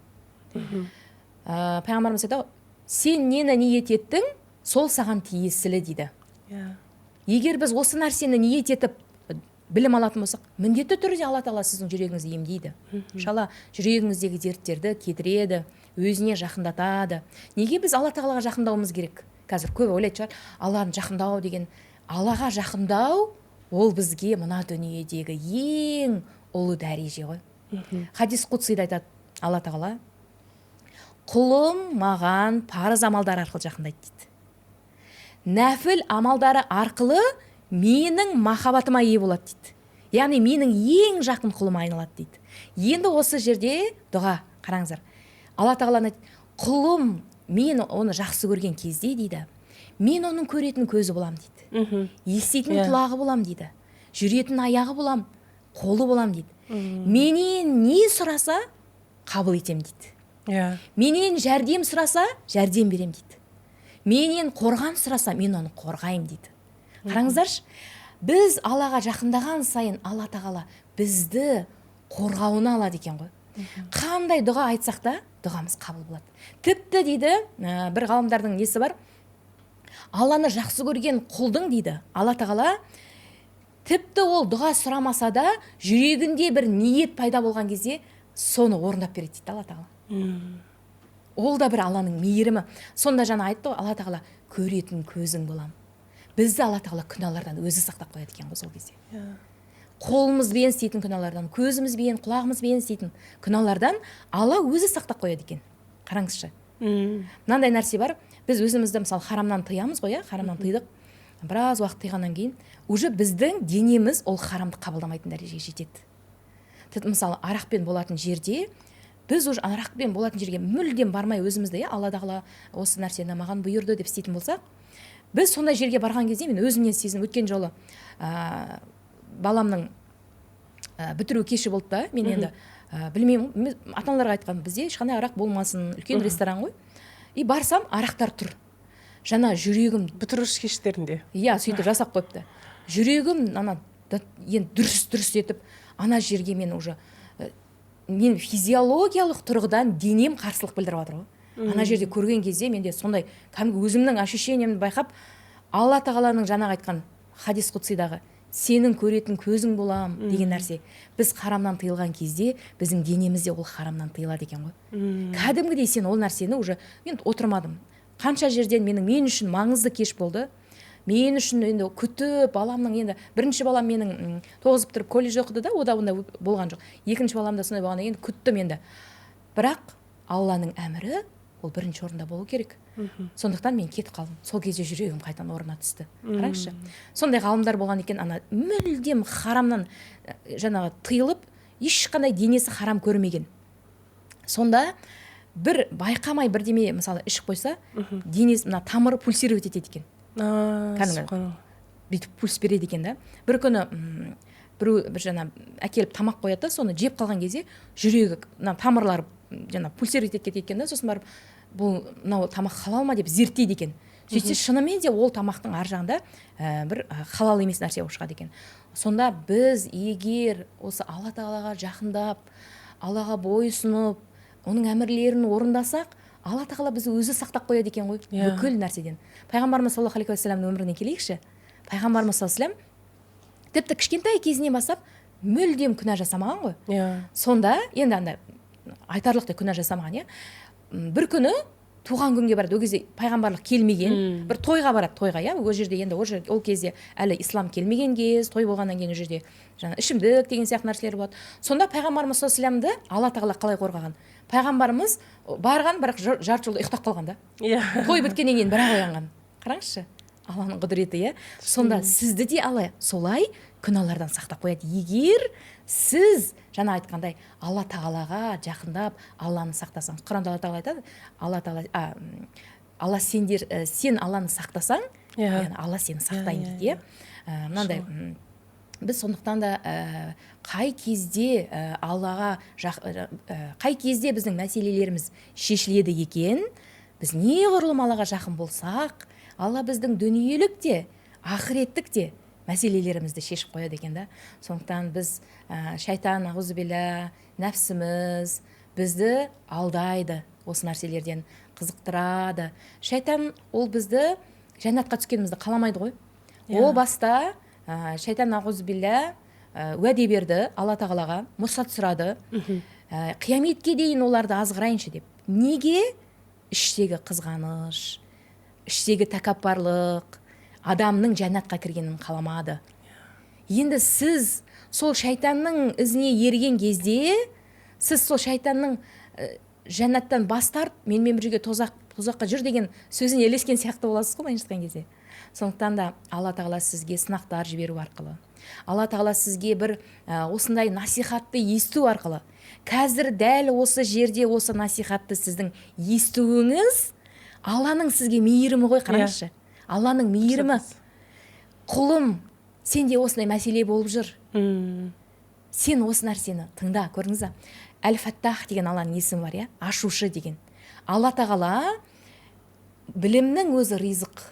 Пайғамбарымыз айтады, сен нені ниет еттің, сол саған тиесілі дейді. Егер біз осы нәрсені ниет етіп білім алатын болсақ, міндетті түрде Алла тағала сіздің жүрегіңізді емдейді. Иншалла жүрегіңіздегі дерттерді кетіреді, өзіне жақындатады. Неге біз Алла тағалаға жақындауымыз керек? Қазір көп ойлайтын шығар, Алланы жақындау деген. Аллаға жақындау ол бізге мына дүниедегі ең ұлы дәреже ғой. Хадис құдсида айтады Алла тағала: құлым маған парыз амалдар арқылы жақындайды дейді, нәпіл амалдары арқылы менің махаббатыма ие болады дейді, яғни менің ең жақын құлыма айналады дейді. Енді осы жерде дұға, қараңыздар, Алла тағала айтады: құлым мен оны жақсы көрген кезде дейді, мен оның көретін көзі болам дейді, еститін құлағы болам дейді, жүретін аяғы болам, қолы болам дейді. Менен не сұраса қабыл етем дейді. Менен жәрдем сұраса жәрдем берем дейді. Менен қорған сұраса мен оны қорғаймын дейді. Қараңыздаршы, біз Аллаға жақындаған сайын Алла тағала бізді қорғауына алады екен ғой. Қандай дұға айтсақ та дұғамыз қабыл болады. Тіпті дейді, бір ғалымдардың несі бар, Алланы жақсы көрген құлдың дейді, Алла тағала тіпті ол дұға сұрамаса да жүрегінде бір ниет пайда болған кезде соны орындап береді дейді Алла тағала. Ол да бір Алланың мейірімі. Сонда жаңа айтты ғой Алла тағала, көретін көзің болам. Бізді Алла тағала күнәлардан өзі сақтап қояды екен ғой сол кезде. Қолымызбен істейтін күнәлардан, көзімізбен, құлағымызбен істейтін күнәлардан Алла өзі сақтап қояды екен. Қараңызшы, мынандай нәрсе бар, біз өзімізді мысалы харамнан тыямыз ғой, иә, харамнан тыйдық. Біраз уақыт тыйғаннан кейін уже біздің денеміз ол харамды қабылдамайтын дәрежеге жетеді. Тіпті мысалы арақпен болатын жерде біз уже арақпен болатын жерге мүлдем бармай өзімізді, иә, Алла тағала осы нәрсені маған бұйырды деп істейтін болсақ, біз сондай жерге барған кезде, мен өзімнен сезіндім. Өткен жолы баламның бітіру кеші болды да, мен енді білмеймін, мен ата аналарға айтқанмын, бізде ешқандай арақ болмасын, үлкен ресторан ғой. И барсам, арақтар тұр. Жаңа жүрегім Бітіруші кештерінде. Иә, сөйтіп жасап қойыпты. Жүрегім ана енді дүрс дүрс етіп, ана жерге мен уже мен физиологиялық тұрғыдан денем қарсылық білдіріп жатыр ғой. Ана жерде көрген кезде менде сондай кәдімгі өзімнің ощущениемді байқап, Алла тағаланың жаңағы айтқан хадис құдсидағы сенің көретін көзің болам деген нәрсе, біз харамнан тыйылған кезде біздің денеміз де ол харамнан тыйылады екен ғой. Кәдімгідей сен ол нәрсені уже, мен отырмадым қанша жерден, менің мен үшін маңызды кеш болды. Мен үшін енді күтіп, баламның, енді бірінші балам менің 9 бітіріп колледж оқыды да, ода ондай болған жоқ. Екінші балам да сондай болғаннан кейін күттім енді. Бірақ Алланың әмірі ол бірінші орында болу керек. Сондықтан мен кетіп қалдым. Сол кезде жүрегім қайтадан орнына түсті. Қараңызшы, сондай ғалымдар болған екен, ана мүлдем харамнан жаңағы тыйылып, ешқандай денесі харам көрмеген. Сонда бір байқамай бірдеме мысалы ішіп қойса, денесі мына тамыры пульсировать етеді екен. Кәдімгі. Субханалла. Бүйтіп пульс береді екен да. Бір күні біреу бір жаңа әкеліп тамақ қояды да, соны жеп қалған кезде жүрегі мына тамырлары жаңа пульсировать етіп кетеді екен да. Сосын барып бұл мынау тамақ халал ма деп зерттейді екен. Сөйтсе, шынымен де ол тамақтың ар жағында бір халал емес нәрсе болып шығады екен. Сонда біз егер осы Алла тағалаға жақындап, Аллаға бойұсынып, оның әмірлерін орындасақ, Алла тағала бізді өзі сақтап қояды екен ғой бүкіл нәрседен. Пайғамбарымыз саллаллаху алейхи уассаламның өміріне келейікші. Пайғамбарымыз саллаллаху алейхи уассалам тіпті кішкентай кезінен бастап мүлдем күнә жасамаған ғой. Сонда енді андай айтарлықтай күнә жасамаған, иә. Бір күні туған күнге барады. Ол кезде пайғамбарлық келмеген. Бір тойға барады, тойға, иә. Ол жерде енді ол, жер, ол кезде әлі ислам келмеген кез. Той болғаннан кейін ол жерде жаңа ішімдік деген сияқты нәрселер болады. Сонда пайғамбарымыз саллаллаху алейхи вассаламды Алла тағала қалай қорғаған? Пайғамбарымыз барған, бірақ жарты жолда ұйықтап қалған да. Той біткеннен кейін бірақ оянған. Қараңызшы, Алланың құдіреті, иә. Сонда сізді де Алла солай күнәлардан сақтап қояды, егер сіз жаңа айтқандай Алла тағалаға жақындап, Алланы сақтасаң. Құранда Алла тағала айтады, Алла тағала Алла сендер сен Алланы сақтасаң, яғни Алла сені сақтаймын дейді, иә. Мынандай біз сондықтан да қай кезде Аллаға қай кезде біздің мәселелеріміз шешіледі екен? Біз неғұрлым Аллаға жақын болсақ, Алла біздің дүниелік те, ақыреттік те мәселелерімізді шешіп қояды екен да. Сондықтан біз шайтан, ағузубилля, нәпсіміз бізді алдайды, осы нәрселерден қызықтырады. Шайтан ол бізді жәннатқа түскенімізді қаламайды ғой. О баста шайтан, ағузубилля, уәде берді Алла тағалаға, мұрсат сұрады, қияметке дейін оларды азғырайыншы деп. Неге? Іштегі қызғаныш, Іштегі тәкаппарлық адамның жәннатқа кіргенін қаламады. Енді сіз сол шайтанның ізіне ерген кезде, сіз сол шайтанның жәннаттан бас тарт, менімен бірге тозаққа жүр деген сөзіне ілескен сияқты боласыз ғой, былайша айтқан кезде. Сондықтан да Алла Тағала сізге сынақтар жіберу арқылы, Алла Тағала сізге бір осындай насихатты есту арқылы, қазір дәл осы жерде осы насихатты сіздің естуіңіз Алланың сізге мейірімі ғой, қараңызшы. Алланың мейірімі. Құлым, сенде осындай мәселе болып жүр. Сен осы нәрсені тыңда, көрдіңіз ба? Әл Фаттах деген Алланың есімі бар, иә, ашушы деген. Алла Тағала білімнің өзі ризық,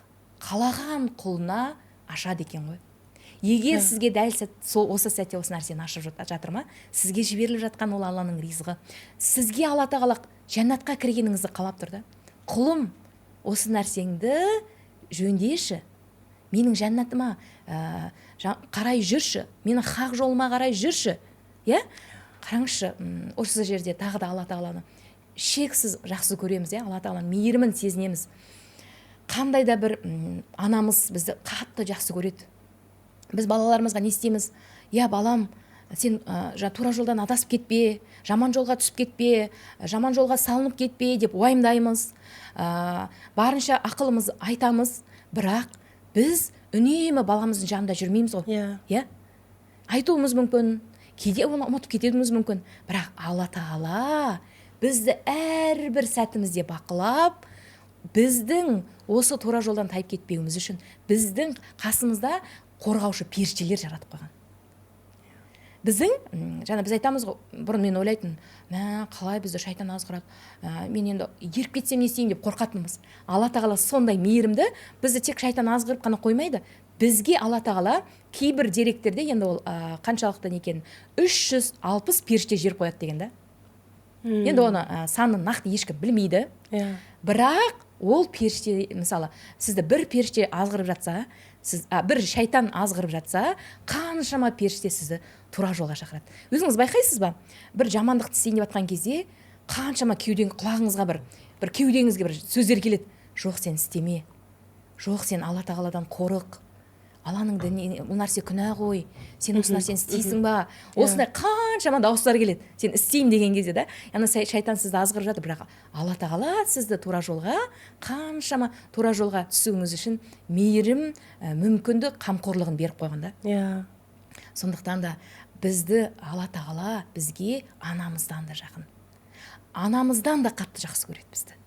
қалаған құлына ашады екен ғой. Егер сізге дәл сәт, сол осы сәтте осы нәрсені ашып жатыр ма, сізге жіберіліп жатқан ол Алланың ризығы. Сізге Алла Тағала жәннатқа кіргеніңізді қалап тұр да. Құлым, осы нәрсеңді жөндеші, менің жәннатыма қарай жүрші, менің хақ жолыма қарай жүрші, иә. Қараңызшы, осы жерде тағы да Алла Тағаланы шексіз жақсы көреміз, иә, Алла Тағаланың мейірімін сезінеміз. Қандай да бір анамыз бізді қатты жақсы көреді. Біз балаларымызға не істейміз? Иә, балам, сен тура жолдан адасып кетпе, жаман жолға түсіп кетпе, жаман жолға салынып кетпе деп уайымдаймыз. Барынша ақылымыз айтамыз, бірақ біз үнемі баламыздың жанында жүрмейміз ғой. Иә, айтуымыз мүмкін, кейде оны ұмытып кетуіміз мүмкін, бірақ Алла Тағала бізді әрбір сәтімізде бақылап, біздің осы тура жолдан тайып кетпеуіміз үшін біздің қасымызда қорғаушы періштелер жаратып қойған. Біздің жаңа біз айтамыз ғой, бұрын мен ойлайтын, мә, қалай бізді шайтан азғырады, мен енді еріп кетсем не істеймін деп қорқатынбыз. Алла Тағала сондай мейірімді, бізді тек шайтан азғырып қана қоймайды. Бізге Алла Тағала кейбір деректерде, енді ол қаншалықты не екенін, 360 періште жіберіп қояды деген да. Енді оны санын нақты ешкім білмейді. Бірақ ол періште, мысалы, сізді бір періште азғырып жатса, сіз бір шайтан азғырып жатса, қаншама періште сізді тура жолға шақырады. Өзіңіз байқайсыз ба, бір жамандықты істейін деп жатқан кезде қаншама кеудең, құлағыңызға бір кеудеңізге бір сөздер келеді: жоқ, сен істеме, жоқ, сен Алла Тағаладан қорық, Алланың діні, бұл нәрсе күнә ғой, сен осы нәрсені істейсің ба? Осындай қаншама дауыстар келеді сен істеймін деген кезде да. Яғни шайтан сізді азғырып жатыр, бірақ Алла Тағала сізді тура жолға, қаншама тура жолға түсуіңіз үшін мейірім, мүмкіндік, қамқорлығын беріп қойған да. Сондықтан да бізді Алла Тағала бізге анамыздан да жақын, анамыздан да қатты жақсы көреді бізді.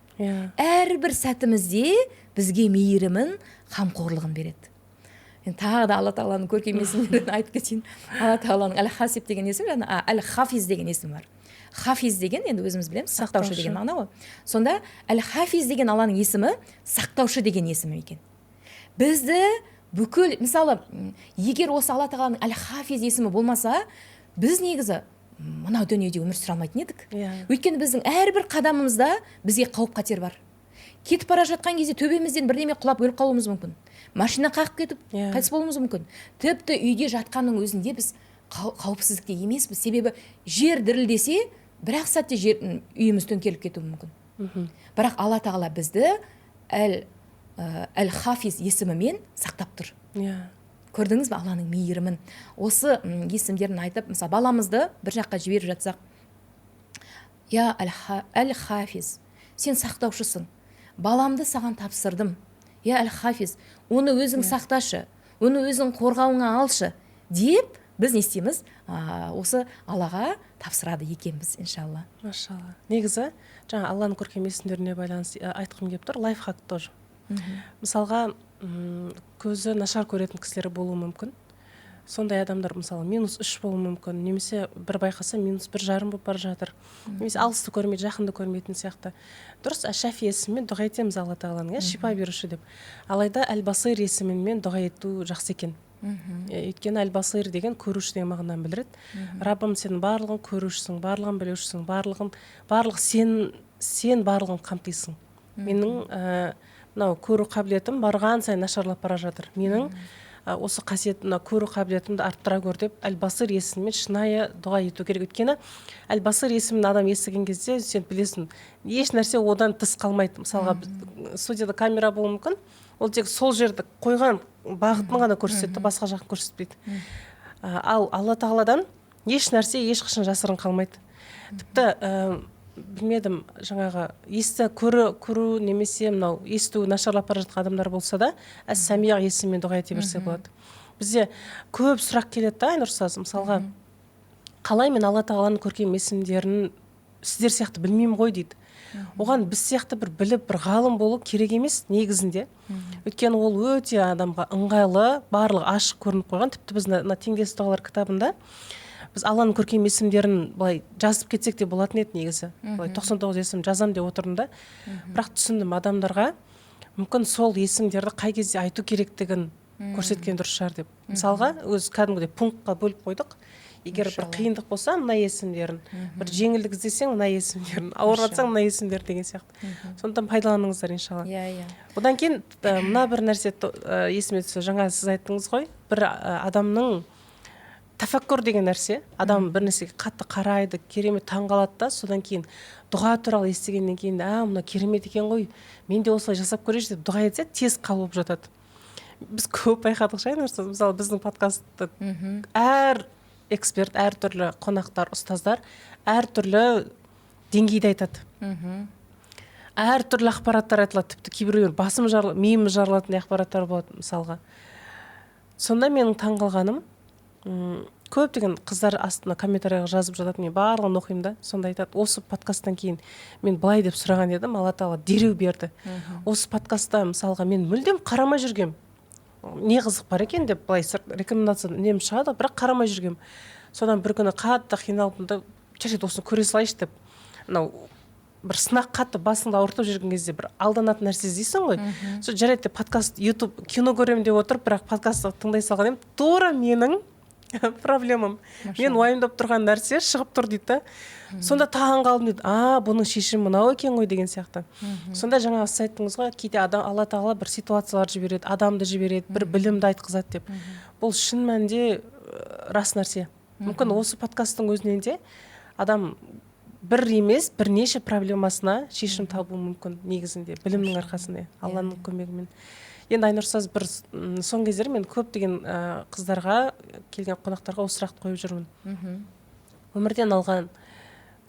Әрбір сәтімізде бізге мейірімін, қамқорлығын береді. Енді тағы да Алла Тағаланың көркем есімдерін айтып кетейін. Алла Тағаланың Әл Хасиб деген есімі және Әл Хафиз деген есімі бар. Хафиз деген енді өзіміз білеміз, сақтаушы деген мағына ғой. Сонда Әл Хафиз деген Алланың есімі сақтаушы деген есімі екен. Бізді бүкіл, мысалы, егер осы Алла Тағаланың Әл Хафиз есімі болмаса, біз негізі мынау дүниеде өмір сүре алмайтын едік. Өйткені біздің әрбір қадамымызда бізге қауіп қатер бар. Кетіп бара жатқан кезде төбемізден бірдеме құлап, өліп қалуымыз мүмкін, машина қағып кетіп, қайтыс болуымыз мүмкін. Тіпті үйде жатқанның өзінде біз қауіпсіздікте емеспіз, себебі жер дірілдесе, бір ақ сәтте жер, үйіміз төңкеріліп кетуі мүмкін. Бірақ Алла Тағала бізді Әл Хафиз есімімен сақтап тұр. Көрдіңіз бе Алланың мейірімін? Осы есімдерін айтып, мысалы, баламызды бір жаққа жіберіп жатсақ: «Я Әл Хафиз, сен сақтаушысың, баламды саған тапсырдым, я Әл Хафиз, оны өзің сақташы, оны өзің қорғауыңа алшы», – деп біз не істейміз? Осы Аллаға тапсырады екенбіз, иншалла. Машалла. Негізі жаңа Алланың көркем есімдеріне байланысты айтқым келіп тұр, лайфхак тоже. Мысалға, көзі нашар көретін кісілер болуы мүмкін. Сондай адамдар, мысалы, -3 болуы мүмкін, немесе бір байқаса, -1,5 болып бара жатыр, немесе алысты көрмейді, жақынды көрмейтін сияқты. Дұрыс, Әш Шафи есімімен дұға етеміз Алла Тағаланың, иә, шипа беруші деп. Алайда Әл Басир есімімен дұға ету жақсы екен. Өйткені Әл Басир деген көруші деген мағынаны білдіреді. Раббым, сен барлығын көрушісің, барлығын білушісің, барлығын, барлық сен барлығын қамтисың. Менің мынау көру қабілетім барған сайын нашарлап бара жатыр менің. Осы қасиет, мына көру қабілетімді арттыра көр деп Әл Басыр есімімен шынайы дұға ету керек. Өйткені Әл Басыр есімін адам естіген кезде, сен білесің, еш нәрсе одан тыс қалмайды. Мысалға, студияда камера болуы мүмкін, ол тек сол жерді қойған бағытын ғана көрсетеді, басқа жағын көрсетпейді. Ал Алла Тағаладан еш нәрсе ешқашан жасырын қалмайды. Тіпті білмедім, жаңағы есті көру немесе мынау естуі нашарлап бара жатқан адамдар болса да, Әс Самиғ есімімен дұға ете берсе болады. Бізде көп сұрақ келеді да, Айнұр ұстаз, мысалға, қалай мен Алла Тағаланың көркем есімдерін сіздер сияқты білмеймін ғой дейді. Оған біз сияқты бір біліп, бір ғалым болу керек емес негізінде, өйткені ол өте адамға ыңғайлы, барлығы ашық көрініп қойған. Тіпті біз мына «Теңдессіз дұғалар» кітабында біз Алланың көркем есімдерін былай жазып кетсек те болатын еді негізі. Былай 99 есім жазам деп отырдым да, бірақ түсіндім, адамдарға мүмкін сол есімдерді қай кезде айту керектігін көрсеткен дұрыс шығар деп. Мысалға, өз кәдімгідей пунктқа бөліп қойдық: егер бір қиындық болса, мына есімдерін, бір жеңілдік іздесең, мына есімдерін, ауырып жатсаң, мына есімдер деген сияқты. Сондықтан пайдаланыңыздар, иншалла. иә иә Одан кейін мына бір нәрсе есіме түсті. Жаңа сіз айттыңыз ғой, бір адамның тәфәккүр деген нәрсе, адам бір нәрсеге қатты қарайды, керемет таңғалады да, содан кейін дұға туралы естігеннен кейін, а, мынау керемет екен ғой, мен де осылай жасап көрейінші деп дұға етсе, тез қабыл болып жатады. Біз көп байқадық ше, мысалы, біздің подкастты әр эксперт, әртүрлі қонақтар, ұстаздар әртүрлі деңгейде айтады, әртүрлі ақпараттар айтылады. Тіпті кейбіреулер басым жарыл, миымыз жарылатындай ақпараттар болады мысалға. Сонда менің таңғалғаным, көптеген қыздар астына комментарийға жазып жатады, мен барлығын оқимын да. Сонда айтады: «Осы подкасттан кейін мен былай деп сұраған едім, Алла Тағала дереу берді. Осы подкастта, мысалға, мен мүлдем қарамай жүргем, не қызық бар екен деп, былай рекомендация үнемі шығады, бірақ қарамай жүргем. Содан бір күні қатты қиналдым да, жарайды, осыны көре салайыншы деп. Мынау бір сынақ қатты басыңды ауыртып жүрген кезде бір алданатын нәрсе іздейсің ғой. Сол жарайды деп подкаст, Ютуб, кино көремін деп отырып, бірақ подкастты тыңдай салған едім, тура менің проблемам, мен уайымдап тұрған нәрсе шығып тұр», — дейді да. «Сонда таң қалдым», — дейді. «А, бұның шешімі мынау екен ғой» деген сияқты. Сонда жаңағы сіз айттыңыз ғой, кейде адам, Алла Тағала бір ситуациялар жібереді, адамды жібереді, бір білімді айтқызады деп. Бұл шын мәнінде рас нәрсе. Мүмкін, осы подкасттың өзінен де адам бір емес, бірнеше проблемасына шешім табуы мүмкін негізінде, білімнің арқасында, Алланың көмегімен. Енді, Айнұр ұстаз, бір соңғы кездері мен көптеген қыздарға, келген қонақтарға осы сұрақты қойып жүрмін: өмірден алған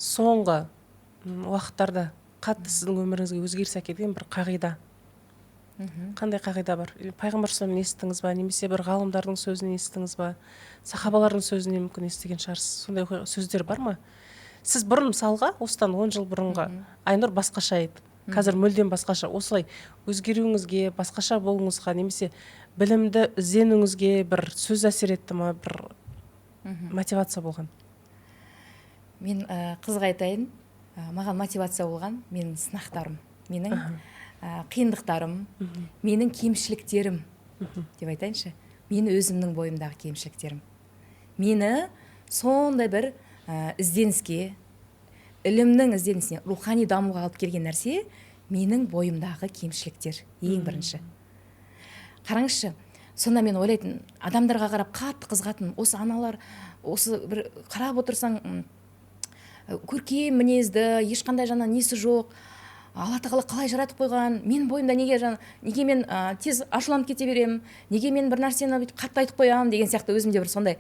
соңғы уақыттарда қатты сіздің өміріңізге өзгеріс әкелген бір қағида, қандай қағида бар? Или пайғамбар саллаллаху естідіңіз ба, немесе бір ғалымдардың сөзін естідіңіз ба, сахабалардың сөзінен мүмкін естіген шығарсыз. Сондай сөздер бар ма? Сіз бұрын, мысалға, осыдан 10 жыл бұрынғы Айнұр басқаша еді, қазір мүлдем басқаша. Осылай өзгеруіңізге, басқаша болуыңызға немесе білімді ізденуіңізге бір сөз әсер етті ма, бір мотивация болған? Мен қызық айтайын, маған мотивация болған менің сынақтарым, менің қиындықтарым, менің кемшіліктерім деп айтайыншы. Мен өзімнің бойымдағы кемшіліктерім мені сондай бір ізденіске, ілімнің ізденісіне, рухани дамуға алып келген нәрсе — менің бойымдағы кемшіліктер ең бірінші. Қараңызшы, сонда мен ойлайтын, адамдарға қарап қатты қызығатын. Осы аналар, осы бір қарап отырсаң, көркем мінезді, ешқандай жаңа несі жоқ, Алла Тағала қалай жаратып қойған? Менің бойымда неге жаңа, неге мен тез ашуланып кете беремін, неге мен бір нәрсені бүйтіп қатты айтып қоямын деген сияқты өзімде бір сондай.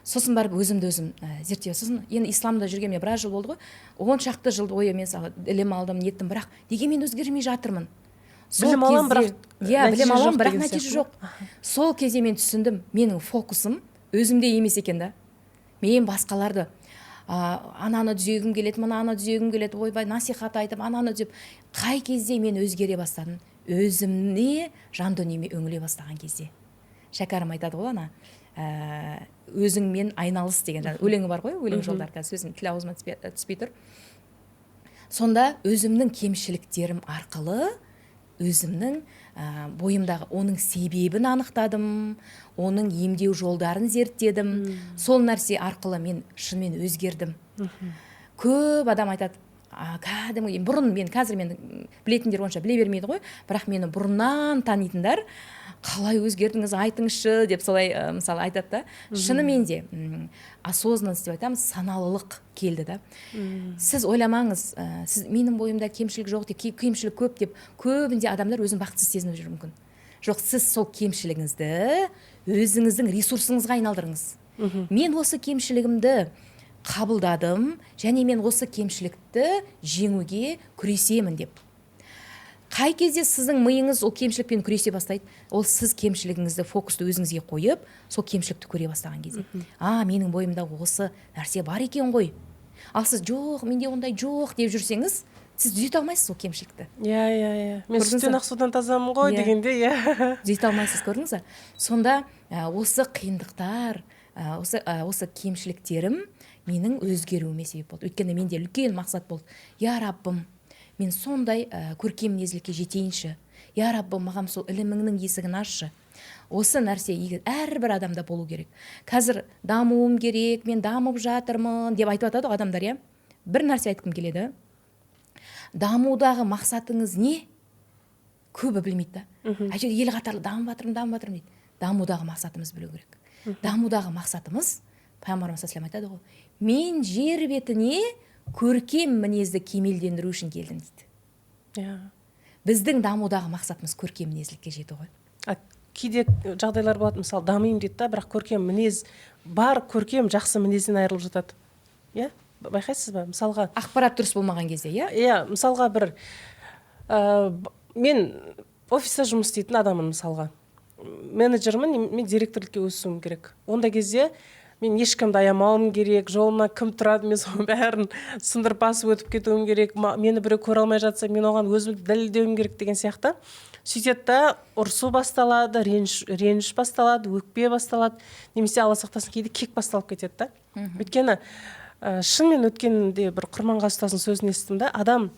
Сосын барып өзімді өзім зерттей. Сосын енді исламда жүргеніме біраз жыл болды ғой, 10 шақты жыл бойы мен мысалы ілім алдым, неттім, бірақ неге мен өзгермей жатырмын? Сол Білім аламын, бірақ иә, нәтиже білім аламын, жоқ бірақ деген нәтиже сияқты жоқ. Сол кезде мен түсіндім, менің фокусым өзімде емес екен да. Мен басқаларды, ананы түзегім келеді, мынаны түзегім келеді, ойбай, насихат айтып, ананы түзеп. Қай кезде мен өзгере бастадым? Өзіме, жан дүниеме үңіле бастаған кезде. Шәкәрім айтады ғой ана, «Өзіңмен айналыс» деген жаңа өлеңі бар ғой, өлең жолдары, қазір сөзім тіл аузыма түспей тұр. Сонда өзімнің кемшіліктерім арқылы өзімнің бойымдағы оның себебін анықтадым, оның емдеу жолдарын зерттедім. Сол нәрсе арқылы мен шынымен өзгердім. Көп адам айтады. Кәдімгі бұрын мен, қазір мен білетіндер онша біле бермейді ғой, бірақ мені бұрыннан танитындар: «Қалай өзгердіңіз, айтыңызшы», – деп солай мысалы айтады да. Шынымен де осознанность деп айтамыз, саналылық келді да. Сіз ойламаңыз, сіз менің бойымда кемшілік жоқ деп, кемшілік көп деп көбінде адамдар өзін бақытсыз сезініп жүруі мүмкін. Жоқ, сіз сол кемшілігіңізді өзіңіздің ресурсыңызға айналдырыңыз. Мен осы кемшілігімді қабылдадым және мен осы кемшілікті жеңуге күресемін деп. Қай кезде сіздің миыңыз ол кемшілікпен күресе бастайды? Ол сіз кемшілігіңізді, фокусты өзіңізге қойып, сол кемшілікті көре бастаған кезде: «А, менің бойымда осы нәрсе бар екен ғой». Ал сіз «Жоқ, менде ондай жоқ» деп жүрсеңіз, сіз түзете алмайсыз ол кемшілікті. Иә, иә, иә, мен Көрдіңіз сүттен бе? ақ, судан тазамын ғой Иә. дегенде, иә. Түзете алмайсыз, көрдіңіз ба? Сонда осы қиындықтар, осы кемшіліктерім менің өзгеруіме себеп болды, өйткені менде үлкен мақсат болды: «Я Раббым, мен сондай көркем мінезділікке жетейінші. Я Раббым, маған сол іліміңнің есігін ашшы». Осы нәрсе егер әрбір адамда болу керек. Қазір дамуым керек, мен дамып жатырмын деп айтып жатады ғой адамдар, иә. Бір нәрсе айтқым келеді: дамудағы мақсатыңыз не? Көбі білмейді да, әйтеуір ел қатарлы дамып жатырмын, дамып жатырмын дейді. Дамудағы мақсатымыз білу керек. Дамудағы мақсатымыз, пайғамбарымыз саллаллаху айтады ғой: «Мен жер бетіне көркем мінезді кемелдендіру үшін келдім», – дейді. Біздің дамудағы мақсатымыз көркем мінезділікке жету ғой. А кейде жағдайлар болады, мысалы, дамимын дейді да, бірақ көркем мінез бар, көркем жақсы мінезден айырылып жатады, иә. Байқайсыз ба, мысалға? Ақпарат дұрыс болмаған кезде, иә. Иә, мысалға, бір мен офиста жұмыс істейтін адаммын, мысалға, менеджермін, мен директорлікке өсуім керек. Ондай кезде мен ешкімді аямауым керек, жолымнан кім тұрады, мен соның бәрін сындырып басып өтіп кетуім керек. Мені біреу көре алмай жатса, мен оған өзімді дәлелдеуім керек деген сияқты. Сөйтеді да, ұрсу басталады, реніш басталады, өкпе басталады немесе, Алла сақтасын, кейде кек басталып кетеді да. Өйткені шынымен өткенде бір Құрманғазы ұстаздың сөзін естідім да: адам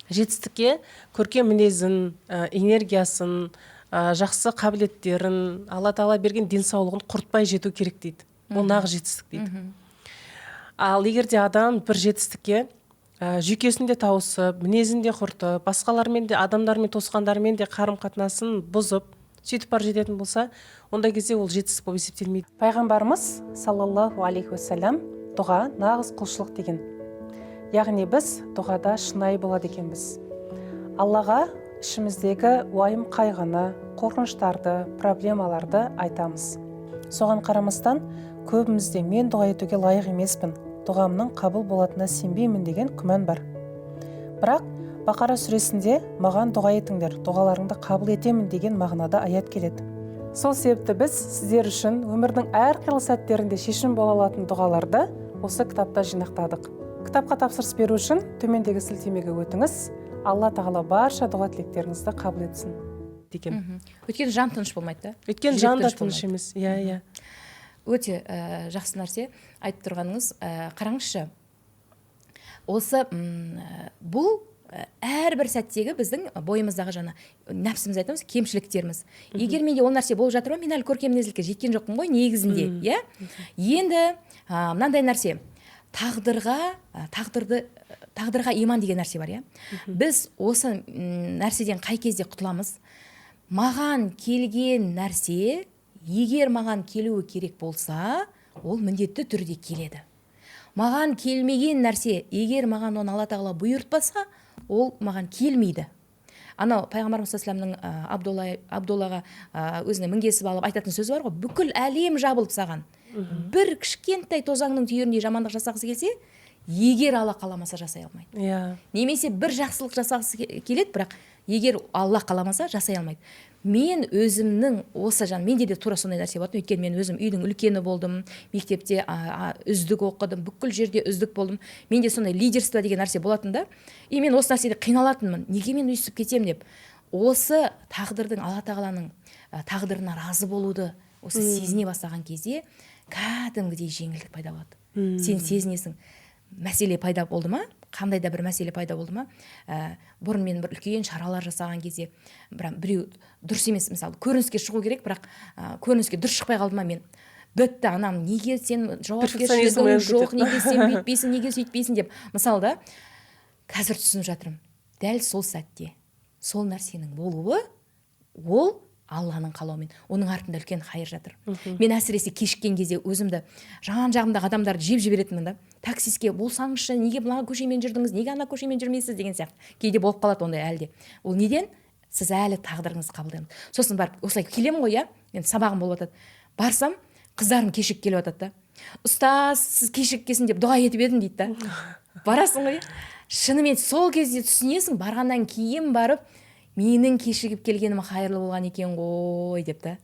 жетістікке көркем мінезін, энергиясын, жақсы қабілеттерін, Алла Тағала берген денсаулығын құртпай жету керек дейді. Ол нағыз жетістік дейді. Ал егер де адам бір жетістікке жүйкесін де тауысып, мінезін де құртып, басқалармен де, адамдармен, туысқандарымен де қарым қатынасын бұзып, сөйтіп барып жететін болса, ондай кезде ол жетістік болып есептелмейді. Пайғамбарымыз саллаллаху алейхи уассалам дұға нағыз құлшылық деген. Яғни біз дұғада шынайы болады екенбіз. Аллаға ішіміздегі уайым қайғыны, қорқыныштарды, проблемаларды айтамыз. Соған қарамастан көбімізде мен дұға етуге лайық емеспін, дұғамның қабыл болатынына сенбеймін деген күмән бар. Бірақ Бақара сүресінде «Маған дұға етіңдер, дұғаларыңды қабыл етемін» деген мағынада аят келеді. Сол себепті біз сіздер үшін өмірдің әрқилы сәттерінде шешім бола алатын дұғаларды осы кітапта жинақтадық. Кітапқа тапсырыс беру үшін төмендегі сілтемеге өтіңіз. Алла Тағала барша дұға тілектеріңізді қабыл етсін деген. Өйткені жан тыныш болмайды да. Өйткені Жүрек жан да тыныш тыныш болмайды. емес, иә. Өте жақсы нәрсе айтып тұрғаныңыз. Қараңызшы, осы бұл әрбір сәттегі біздің бойымыздағы жаңа нәпсіміз айтамыз, кемшіліктеріміз. Егер менде ол нәрсе болып жатыр ма, мен әлі көркем мінезділікке жеткен жоқпын ғой негізінде, иә. Енді мынандай нәрсе: тағдырға тағдырды тағдырға иман деген нәрсе бар, иә. Біз осы нәрседен қай кезде құтыламыз? Маған келген нәрсе егер маған келуі керек болса, ол міндетті түрде келеді. Маған келмеген нәрсе, егер маған оны Алла Тағала бұйыртпаса, ол маған келмейді. Анау пайғамбарымыз саллаллаху алейхи Абдуллаға өзіне мінгесіп алып айтатын сөзі бар ғой: бүкіл әлем жабылып, саған бір кішкентай тозаңның түйіріндей жамандық жасағысы келсе, егер Алла қаламаса, жасай алмайды. Немесе бір жақсылық жасағысы келеді, бірақ егер Алла қаламаса, жасай алмайды. Мен өзімнің осы жан, менде де тура сондай нәрсе болатын, өйткені мен өзім үйдің үлкені болдым, мектепте үздік оқыдым, бүкіл жерде үздік болдым. Менде сондай лидерство деген нәрсе болатын да. И мен осы нәрседе қиналатынмын, неге мен өйстіп кетемін деп. Осы тағдырдың, Алла Тағаланың тағдырына разы болуды осы сезіне бастаған кезде кәдімгідей жеңілдік пайда болады. Сен сезінесің, мәселе пайда болды ма, қандай да бір мәселе пайда болды ма. Бұрын мен бір үлкен шаралар жасаған кезде, бірақ біреу дұрыс емес, мысалы, көрініске шығу керек, бірақ көрініске дұрыс шықпай қалды ма, мен бітті, анам: «Неге сен Перфекционизм жауапкершілігің оянып жоқ, кетеді. неге сен бүйтпейсің, неге сөйтпейсің?» – деп, мысалы да. Қазір түсініп жатырмын, дәл сол сәтте сол нәрсенің болуы ол Алланың қалауымен, оның артында үлкен хайыр жатыр. Мен әсіресе кешіккен кезде өзімді, жан жағымдағы адамдарды жеп жіберетінмін да. Таксистке болсаңызшы, неге мына көшемен жүрдіңіз, неге ана көшемен жүрмейсіз деген сияқты. Кейде болып қалады ондай әлі де. Ол неден? Сіз әлі тағдырыңызды қабылдай алмайсыз. Сосын барып осылай келемін ғой, иә, енді сабағым болып жатады. Барсам, қыздарым кешігіп келіп жатады да. Ұстаз, сіз кешігіп келсін деп дұға етіп едім дейді да. Барасың ғой, иә. Шынымен сол кезде түсінесің, барғаннан кейін барып, менің кешігіп келгенім хайырлы болған екен ғой деп та.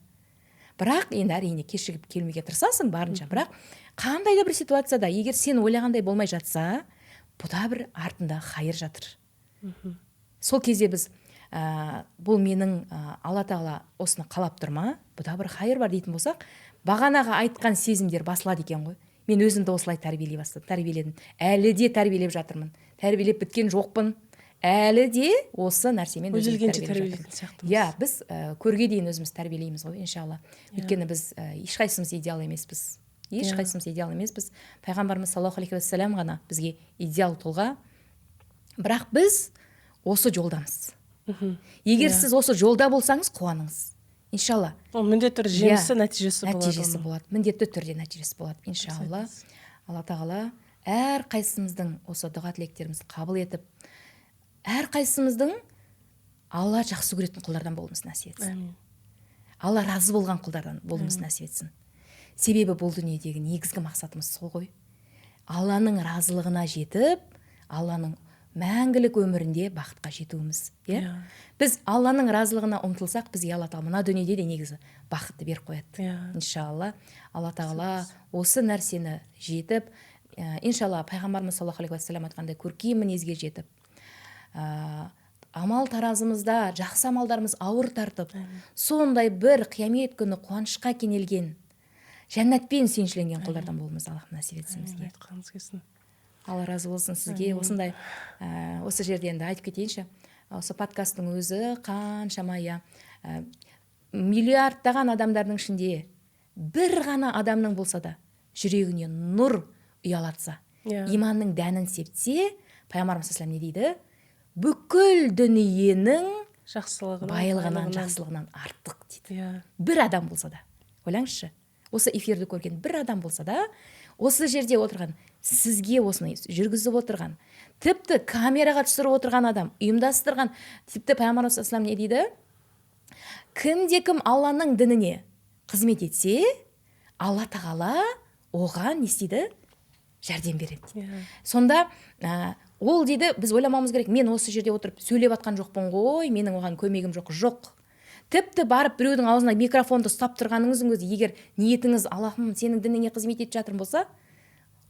Бірақ енді, әрине, кешігіп келмеуге тырысасың барынша. Бірақ қандай да бір ситуацияда егер сен ойлағандай болмай жатса, бұда бір артында хайыр жатыр. Сол кезде біз бұл менің Алла Тағала осыны қалап тұр ма, бұда бір хайыр бар дейтін болсақ, бағанағы айтқан сезімдер басылады екен ғой. Мен өзімді осылай тәрбиелей бастадым, тәрбиеледім, әлі де тәрбиелеп жатырмын, тәрбиелеп біткен жоқпын, әлі де осы нәрсемен өзімді өлгенше тәрбиелеп тәрбиелейтін сияқтымыз. Иә, біз көрге дейін өзіміз тәрбиелейміз ғой, иншалла. Өйткені біз ешқайсымыз идеал емеспіз, ешқайсымыз идеал емеспіз. Пайғамбарымыз саллаллаху алейхи уассалам ғана бізге идеал тұлға, бірақ біз осы жолдамыз. Егер сіз осы жолда болсаңыз, қуаныңыз, иншалла. Ол міндетті түрде жемісі, нәтижесі болады. Нәтижесі оның. болады, міндетті түрде нәтижесі болады, иншалла. Алла Тағала әрқайсымыздың осы дұға тілектерімізді қабыл етіп, әрқайсымыздың Алла жақсы көретін құлдардан болуымызды нәсіп етсін. Әмин. Алла разы болған құлдардан болуымызды нәсіп етсін. Себебі бұл дүниедегі негізгі мақсатымыз сол ғой: Алланың разылығына жетіп, Алланың мәңгілік өмірінде бақытқа жетуіміз, иә. Иә. Біз Алланың разылығына ұмтылсақ, бізге Алла Тағала мына дүниеде де негізі бақытты беріп қояды. Иншалла, Алла Тағала осы нәрсені жетіп, иншалла, пайғамбарымыз саллаллаху алейхи уассалам айтқандай көркем мінезге жетіп, амал таразымызда жақсы амалдарымыз ауыр тартып, сондай бір қиямет күні қуанышқа кенелген, жәннатпен сүйіншіленген құлдардан болуымызды Аллах нәсіп етсін бізге. Айтқаныңыз келсін. Алла разы болсын сізге. Осындай осы жерде енді айтып кетейінші, осы подкасттың өзі қаншама, иә, миллиардтаған адамдардың ішінде бір ғана адамның болса да жүрегіне нұр ұялатса, иманның дәнін сепсе, пайғамбарымыз саллаллаху не дейді? Бүкіл дүниенің жақсылығынан, байлығынан, жақсылығынан артық дейді. Бір адам болса да, ойлаңызшы, осы эфирді көрген бір адам болса да, осы жерде отырған сізге, осыны жүргізіп отырған, тіпті камераға түсіріп отырған адам, ұйымдастырған, тіпті пайғамбарымыз саллаллаху не дейді? Кімде кім Алланың дініне қызмет етсе, Алла Тағала оған не істейді? Жәрдем береді дейді. Сонда ол дейді, біз ойламауымыз керек, мен осы жерде отырып сөйлеп жатқан жоқпын ғой, менің оған көмегім жоқ. Жоқ, тіпті барып біреудің аузына микрофонды ұстап тұрғаныңыздың өзі, егер ниетіңіз «Аллахым, сенің дініңе қызмет етіп жатырмын» болса,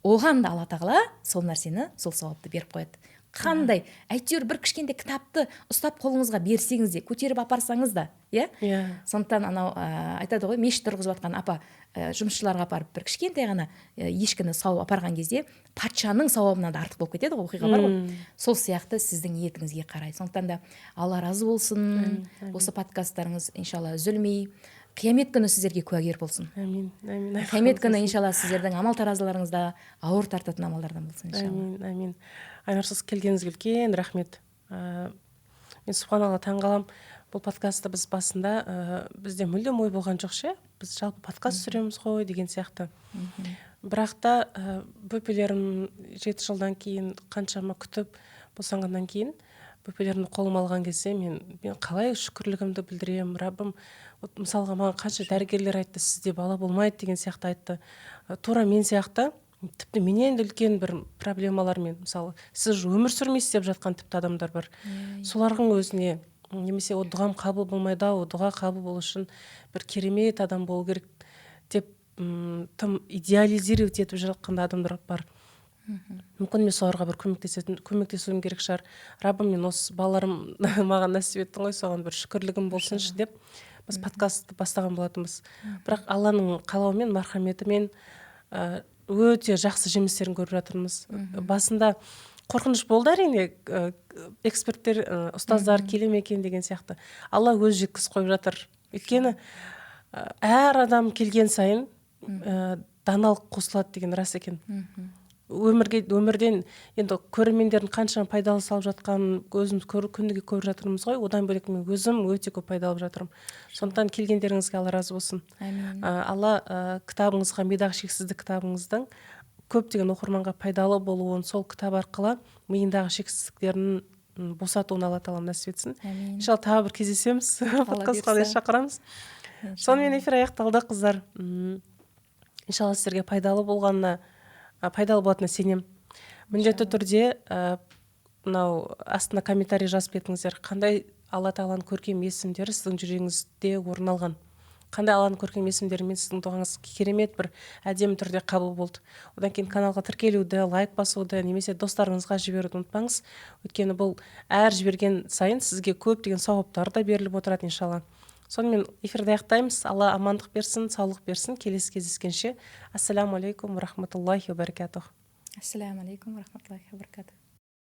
оған да Алла Тағала сол нәрсені, сол сауапты беріп қояды. Қандай әйтеуір бір кішкентай кітапты ұстап қолыңызға берсеңіз де, көтеріп апарсаңыз да, иә. Сондықтан анау айтады ғой, мешіт тұрғызып жатқан апа жұмысшыларға апарып бір кішкентай ғана ешкіні сауып апарған кезде патшаның сауабынан да артық болып кетеді ғой, оқиға бар ғой. Сол сияқты сіздің ниетіңізге қарай. Сондықтан да Алла разы болсын. Осы подкасттарыңыз, иншалла, үзілмей, қиямет күні сіздерге куәгер болсын. Әмин, әмин. Қиямет күні, иншалла, сіздердің амал таразыларыңызда ауыр тартатын амалдардан болсын, иншалла. Әмин, әмин. Айнұр, сіз келгеніңізге үлкен рахмет. Мен, субханалла, таңғаламын. Бұл подкастты біз басында бізде мүлдем ой болған жоқ ше, біз жалпы подкаст түсіреміз ғой деген сияқты. Бірақ та бөпелерім 7 жылдан кейін, қаншама күтіп босанғаннан кейін бөпелерімді қолыма алған кезде мен қалай шүкірлігімді білдіремін, Раббым? Вот, мысалға, маған қанша дәрігерлер айтты, сізде бала болмайды деген сияқты айтты. Тура мен сияқты, тіпті менен де үлкен бір проблемалармен, мысалы, сіз өмір сүрмейсіз деп жатқан тіпті адамдар бар. Солардың өзіне немесе о дұғам қабыл болмайды ау, дұға қабыл болу үшін бір керемет адам болу керек деп тым идеализировать етіп жатқан да адамдар бар. Мүмкін, мен соларға бір көмектесуім керек шығар. Раббым, мен осы балаларым маған нәсіп еттің ғой, соған бір шүкірлігім болсыншы деп біз подкастты бастаған болатынбыз. Бірақ Алланың қалауымен, мархаметімен өте жақсы жемістерін көріп жатырмыз. Басында қорқыныш болды, әрине, эксперттер, ұстаздар келе ме екен деген сияқты. Алла өзі жеткізіп қойып жатыр, өйткені әр адам келген сайын даналық қосылады деген рас екен. Өмірге, өмірден енді көрермендердің қаншама пайдалы салып жатқанын өзіміз күніге көріп жатырмыз ғой. Одан бөлек мен өзім өте көп пайда алып жатырмын. Сондықтан келгендеріңізге Алла разы болсын. Әмин. Алла кітабыңызға, «Мидағы шексіздік» кітабыңыздың көптеген оқырманға пайдалы болуын, сол кітап арқылы миындағы шексіздіктерін босатуын Алла Тағала нәсіп етсін. Әмин. Иншалла, тағы бір кездесеміз, подкастқа да бұйырса. шақырамыз. Сонымен, эфир аяқталды, қыздар. Иншалла, сіздерге пайдалы болғанына, пайдалы болатынына сенемін. Міндетті түрде мынау астына комментарий жазып кетіңіздер: қандай Алла Тағаланың көркем есімдері сіздің жүрегіңізде орын алған, қандай Алланың көркем есімдерімен сіздің дұғаңыз керемет бір әдемі түрде қабыл болды. Одан кейін каналға тіркелуді, лайк басуды немесе достарыңызға жіберуді ұмытпаңыз, өйткені бұл әр жіберген сайын сізге көптеген сауаптар да беріліп отырады, иншалла. Сонымен, эфирді аяқтаймыз. Алла амандық берсін, саулық берсін. Келесі кездескенше, ассаляму алейкум рахматуллахи ва баракатух. Ассаляму алейкум рахматуллахи ва баракатух.